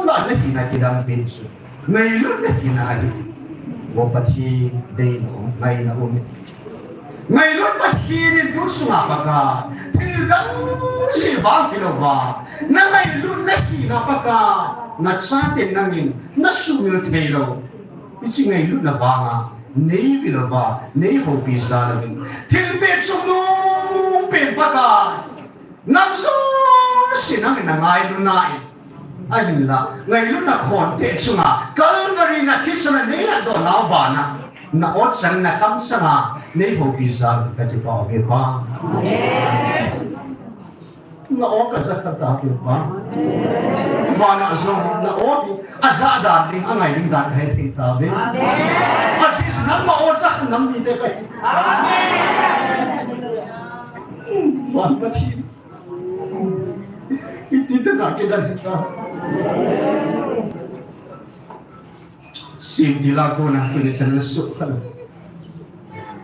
la, na hina kidan pe chu. Ngailutna hina ahi. Vo Pathen, deina um, ngaina um. Ngailut Pathen in tu sunga Pakai, thil dang jeh vang hilouva, na ngailutna hina Pakai, na chaten nangin, na sumil theilou. Hiche ngailutna vanga, nei vil uva, nei houpi jal uvin. Thilpeh chungnung pen Pakai. Nang jouse nangin na ngailutna in. Ahinla, ngailutna khonte chunga, Calvary na thisan a nei ladoh nau bana, na o chang na kamsanga, nei houpi jal ka kipah uve Pa. Amen. Na o ka ja kha tauve Pa. Vana jong, na o hi, aja dan ding, angai ding dan ka hethei tauve. Amen. Ajeh chu nangma o ja kha nam mite kahi. Amen. Van Pathen. Iti tah a kidan hita. Sim tila kona tuni san na sukha.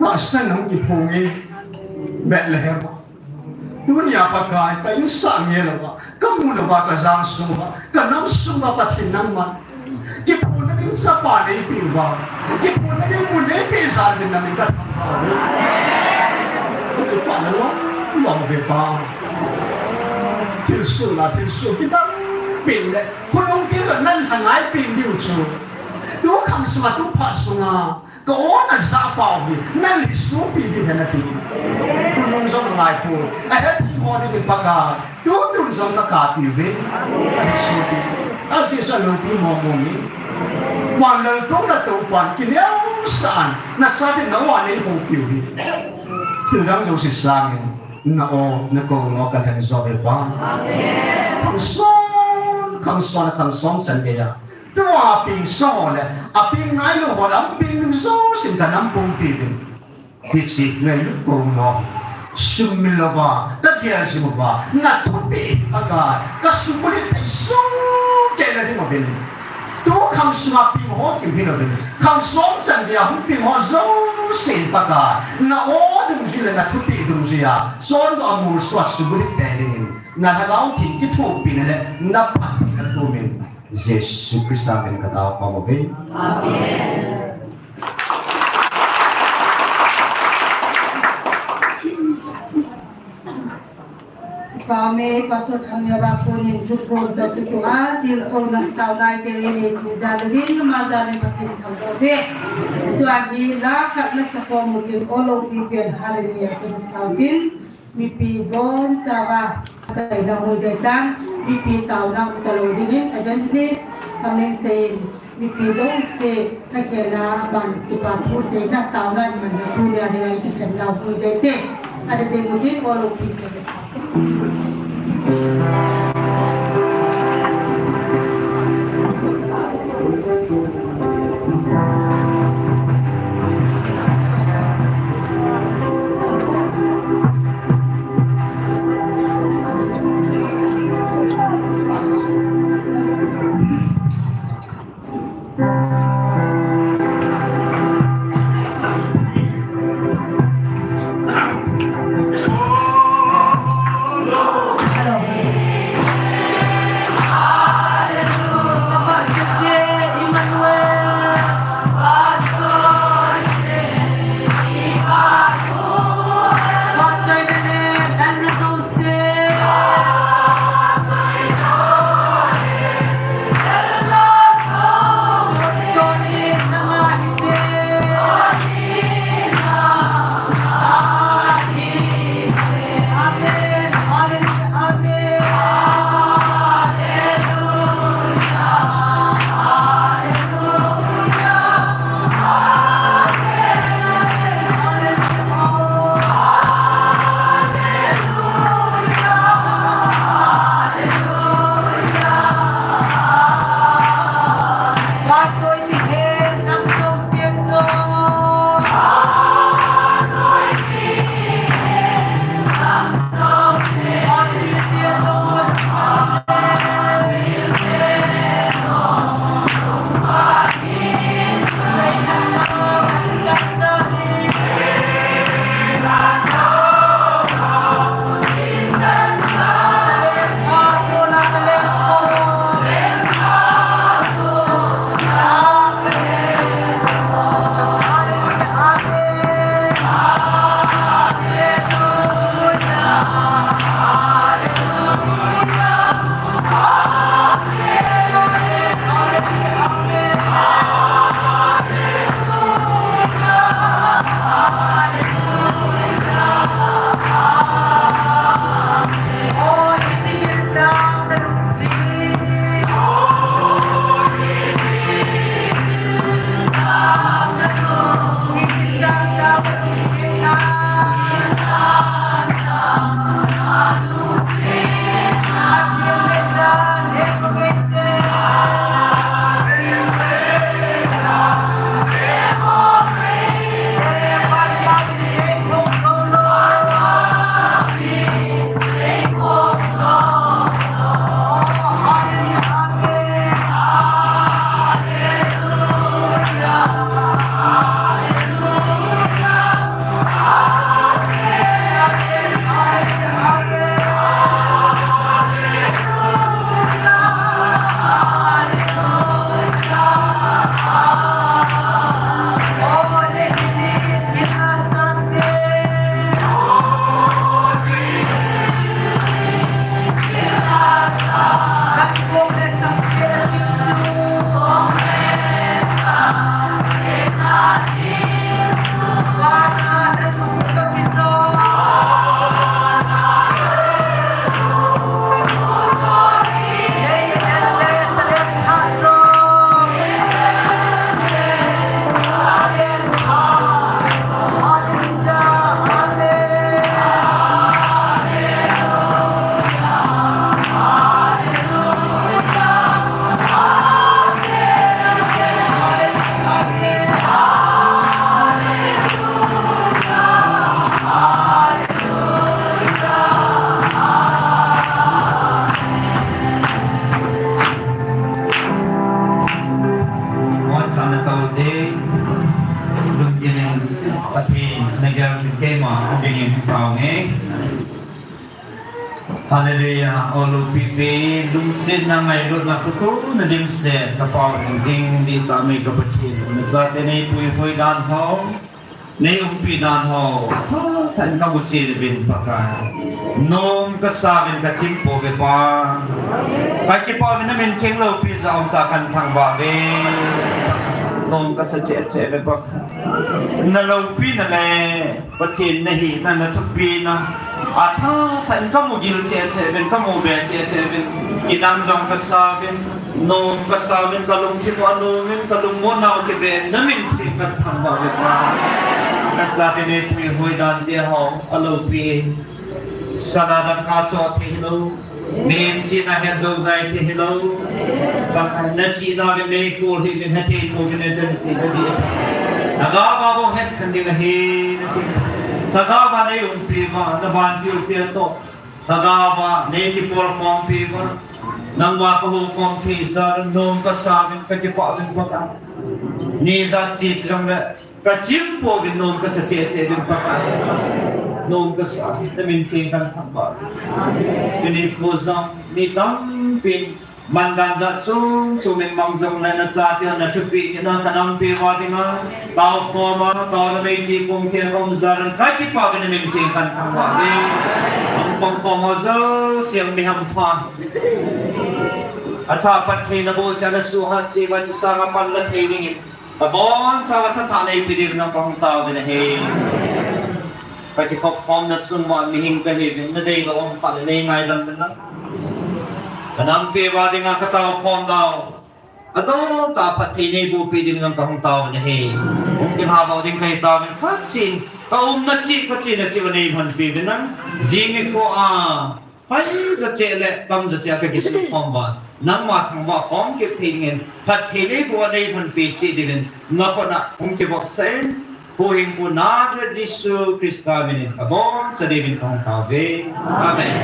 Tahsan hung kiphong e Bethlehem. Tunia Pakai ka insung nge louva, ka mun uva, ka jang sunguva, ka nam sunguva Pathen nangma. Kiphonna ding chapa neipeh uva, kiphonna ding mun neipeh jal uvin namin kathangvah uve. Ka kipana lom lom uve Pa. Thilsoh la thilsoh kidang pen le, khonung pen le nalha ngai pen diu chu. Tu khang sunga, tu phat sunga. Ka o na ja pau hi, nalhi sopi hi hena ti. Khonung jong ngai poi. Ahe thi ho ding Pakai. Tutun jong ka kapi uve. Ahe sopi. Ajeh chu alopi mong mong e. Van laltouna Toupan kineosah in. Na chaten na o a nei houpi uve. Thil dang jouse sangin. Na o, na kong o ka lhen jo uve Pa. Khang som, khang som, khang som chan geiya. Tua peng sah ho le, apeng ngailou ho le, apeng ding jousen ka nam pumpi uvin. Hiche ngailut kong no. Sumil louva, ka gel jing uva, na thupeh Pakai, ka sumil thei sohkei na ding uvin. Tu khang sunga peng ho kiu hi louvin. Khang som chan geiya hung peng ho jousen Pakai, na o dungjuiya le na thupeh dungjuiya, chondoh a molso a sumil thei dingin. Na Lhagao Theng kithopina le na phattheina thumin Jesu Christa min in ka tao khom uve. Amen. Pame Pastor Thangneova konin thuphon toh kitoh a, tilkhouna taona kei nei ti jal uvin, ama jal in Pathen thangvah uve. Tua hi la khat na sakhom utin, o loupi pen Hallelujah chun sao tin. Mipi bonchauva, achaina hoi ding tan, mipi taona um talou dingin, Evangelist Thanglensei in, mipi jouse, thakhelna ban kipa thu seina taona in man na tunia dinga kikhen nau hoi ding te, ading ding utin, o loupi te. Hallelujah. O loupi pi, lungsetna ngailutna khutu na dimset, ka pau jing di ta mi ka Pathen. Na chate nei puipui dan ho, nei umpi dan ho, tha tha in ka mu cheh uvin Pakai. Nom kasa uvin ka chimpo uve Pa. Ka kipah uvin na min theng loupi ja um ta kan thangvah uve. Nom kasa cheh cheh uve Pakai. Na loupina le Pathen na hina, na thupina. A tha tha in ka mu gil cheh cheh uvin, ka mu be cheh cheh uvin. Kidang jong kasa uvin, nom kasa uvin, ka lungthim u anom in, ka lungmonna u kibe in, na min theng kan thangvah uve Pa. Na chate nei puipui dan te ho, a loupi. Sana dang ka cho thei hilou. Mihem chihna het jou jai thei hilou. Pakai na chihna le nei kol hi min het thei lou, min het thei lou. Lhagao a bou het khen ding ahi nati. Lhagao a nei umpi uva, na vantil te toh. Lhagao a nei kipol khompi uva. Nangma ka hou khom thei jal in nom kasa uvin ka kipah uvin Pakai. Ni jat chi jong le Ka chimpo uvin nom kasa cheh cheh uvin Pakai. Nom kasa, na min theng kan thangvah. Tuni nikho jong, mi tampin, mandan jat chom chom in mang jong le na chate na thupina ka nampi uva dinga. Tao khom a, tao na mei ti pum theng um jal in ka kipah uvin na min theng kan thangvah uve. Hung pang khom ho jouse mi hampha. A tha pat thei na bol cha na suhat cheh uva chi sanga pan la thei dingin. Ka bonchauva thathahna eipe diuvin jong kahung tao uvin ahi. Ka kikhop khomna sung uva mihem kahiuvin, nadei lou um khat le nei ngaidam uvin lang. Ka nampi uva dinga ka tao khom dau. Adol tah a phatthei neiboh peh diuvin jong kahung tao uvin ahi. Hung kilha lou ding kahi tauvin, khat cheh in, ka umna cheh, ka chehna cheh uva neilhonpi uvin lang. Jing nikho a Phai jouse le, tam jouse ka kisu khom uva, nangma thangvah khom kit thei dingin, phatthei neiboh a neilhonpi cheh diuvin, na kona hung kivopsah in, Huhhingpu Nazareth Jesu Christa minin ka boncha diuvin kahung tao uve. Amen.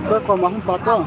Ka koma hung pa to.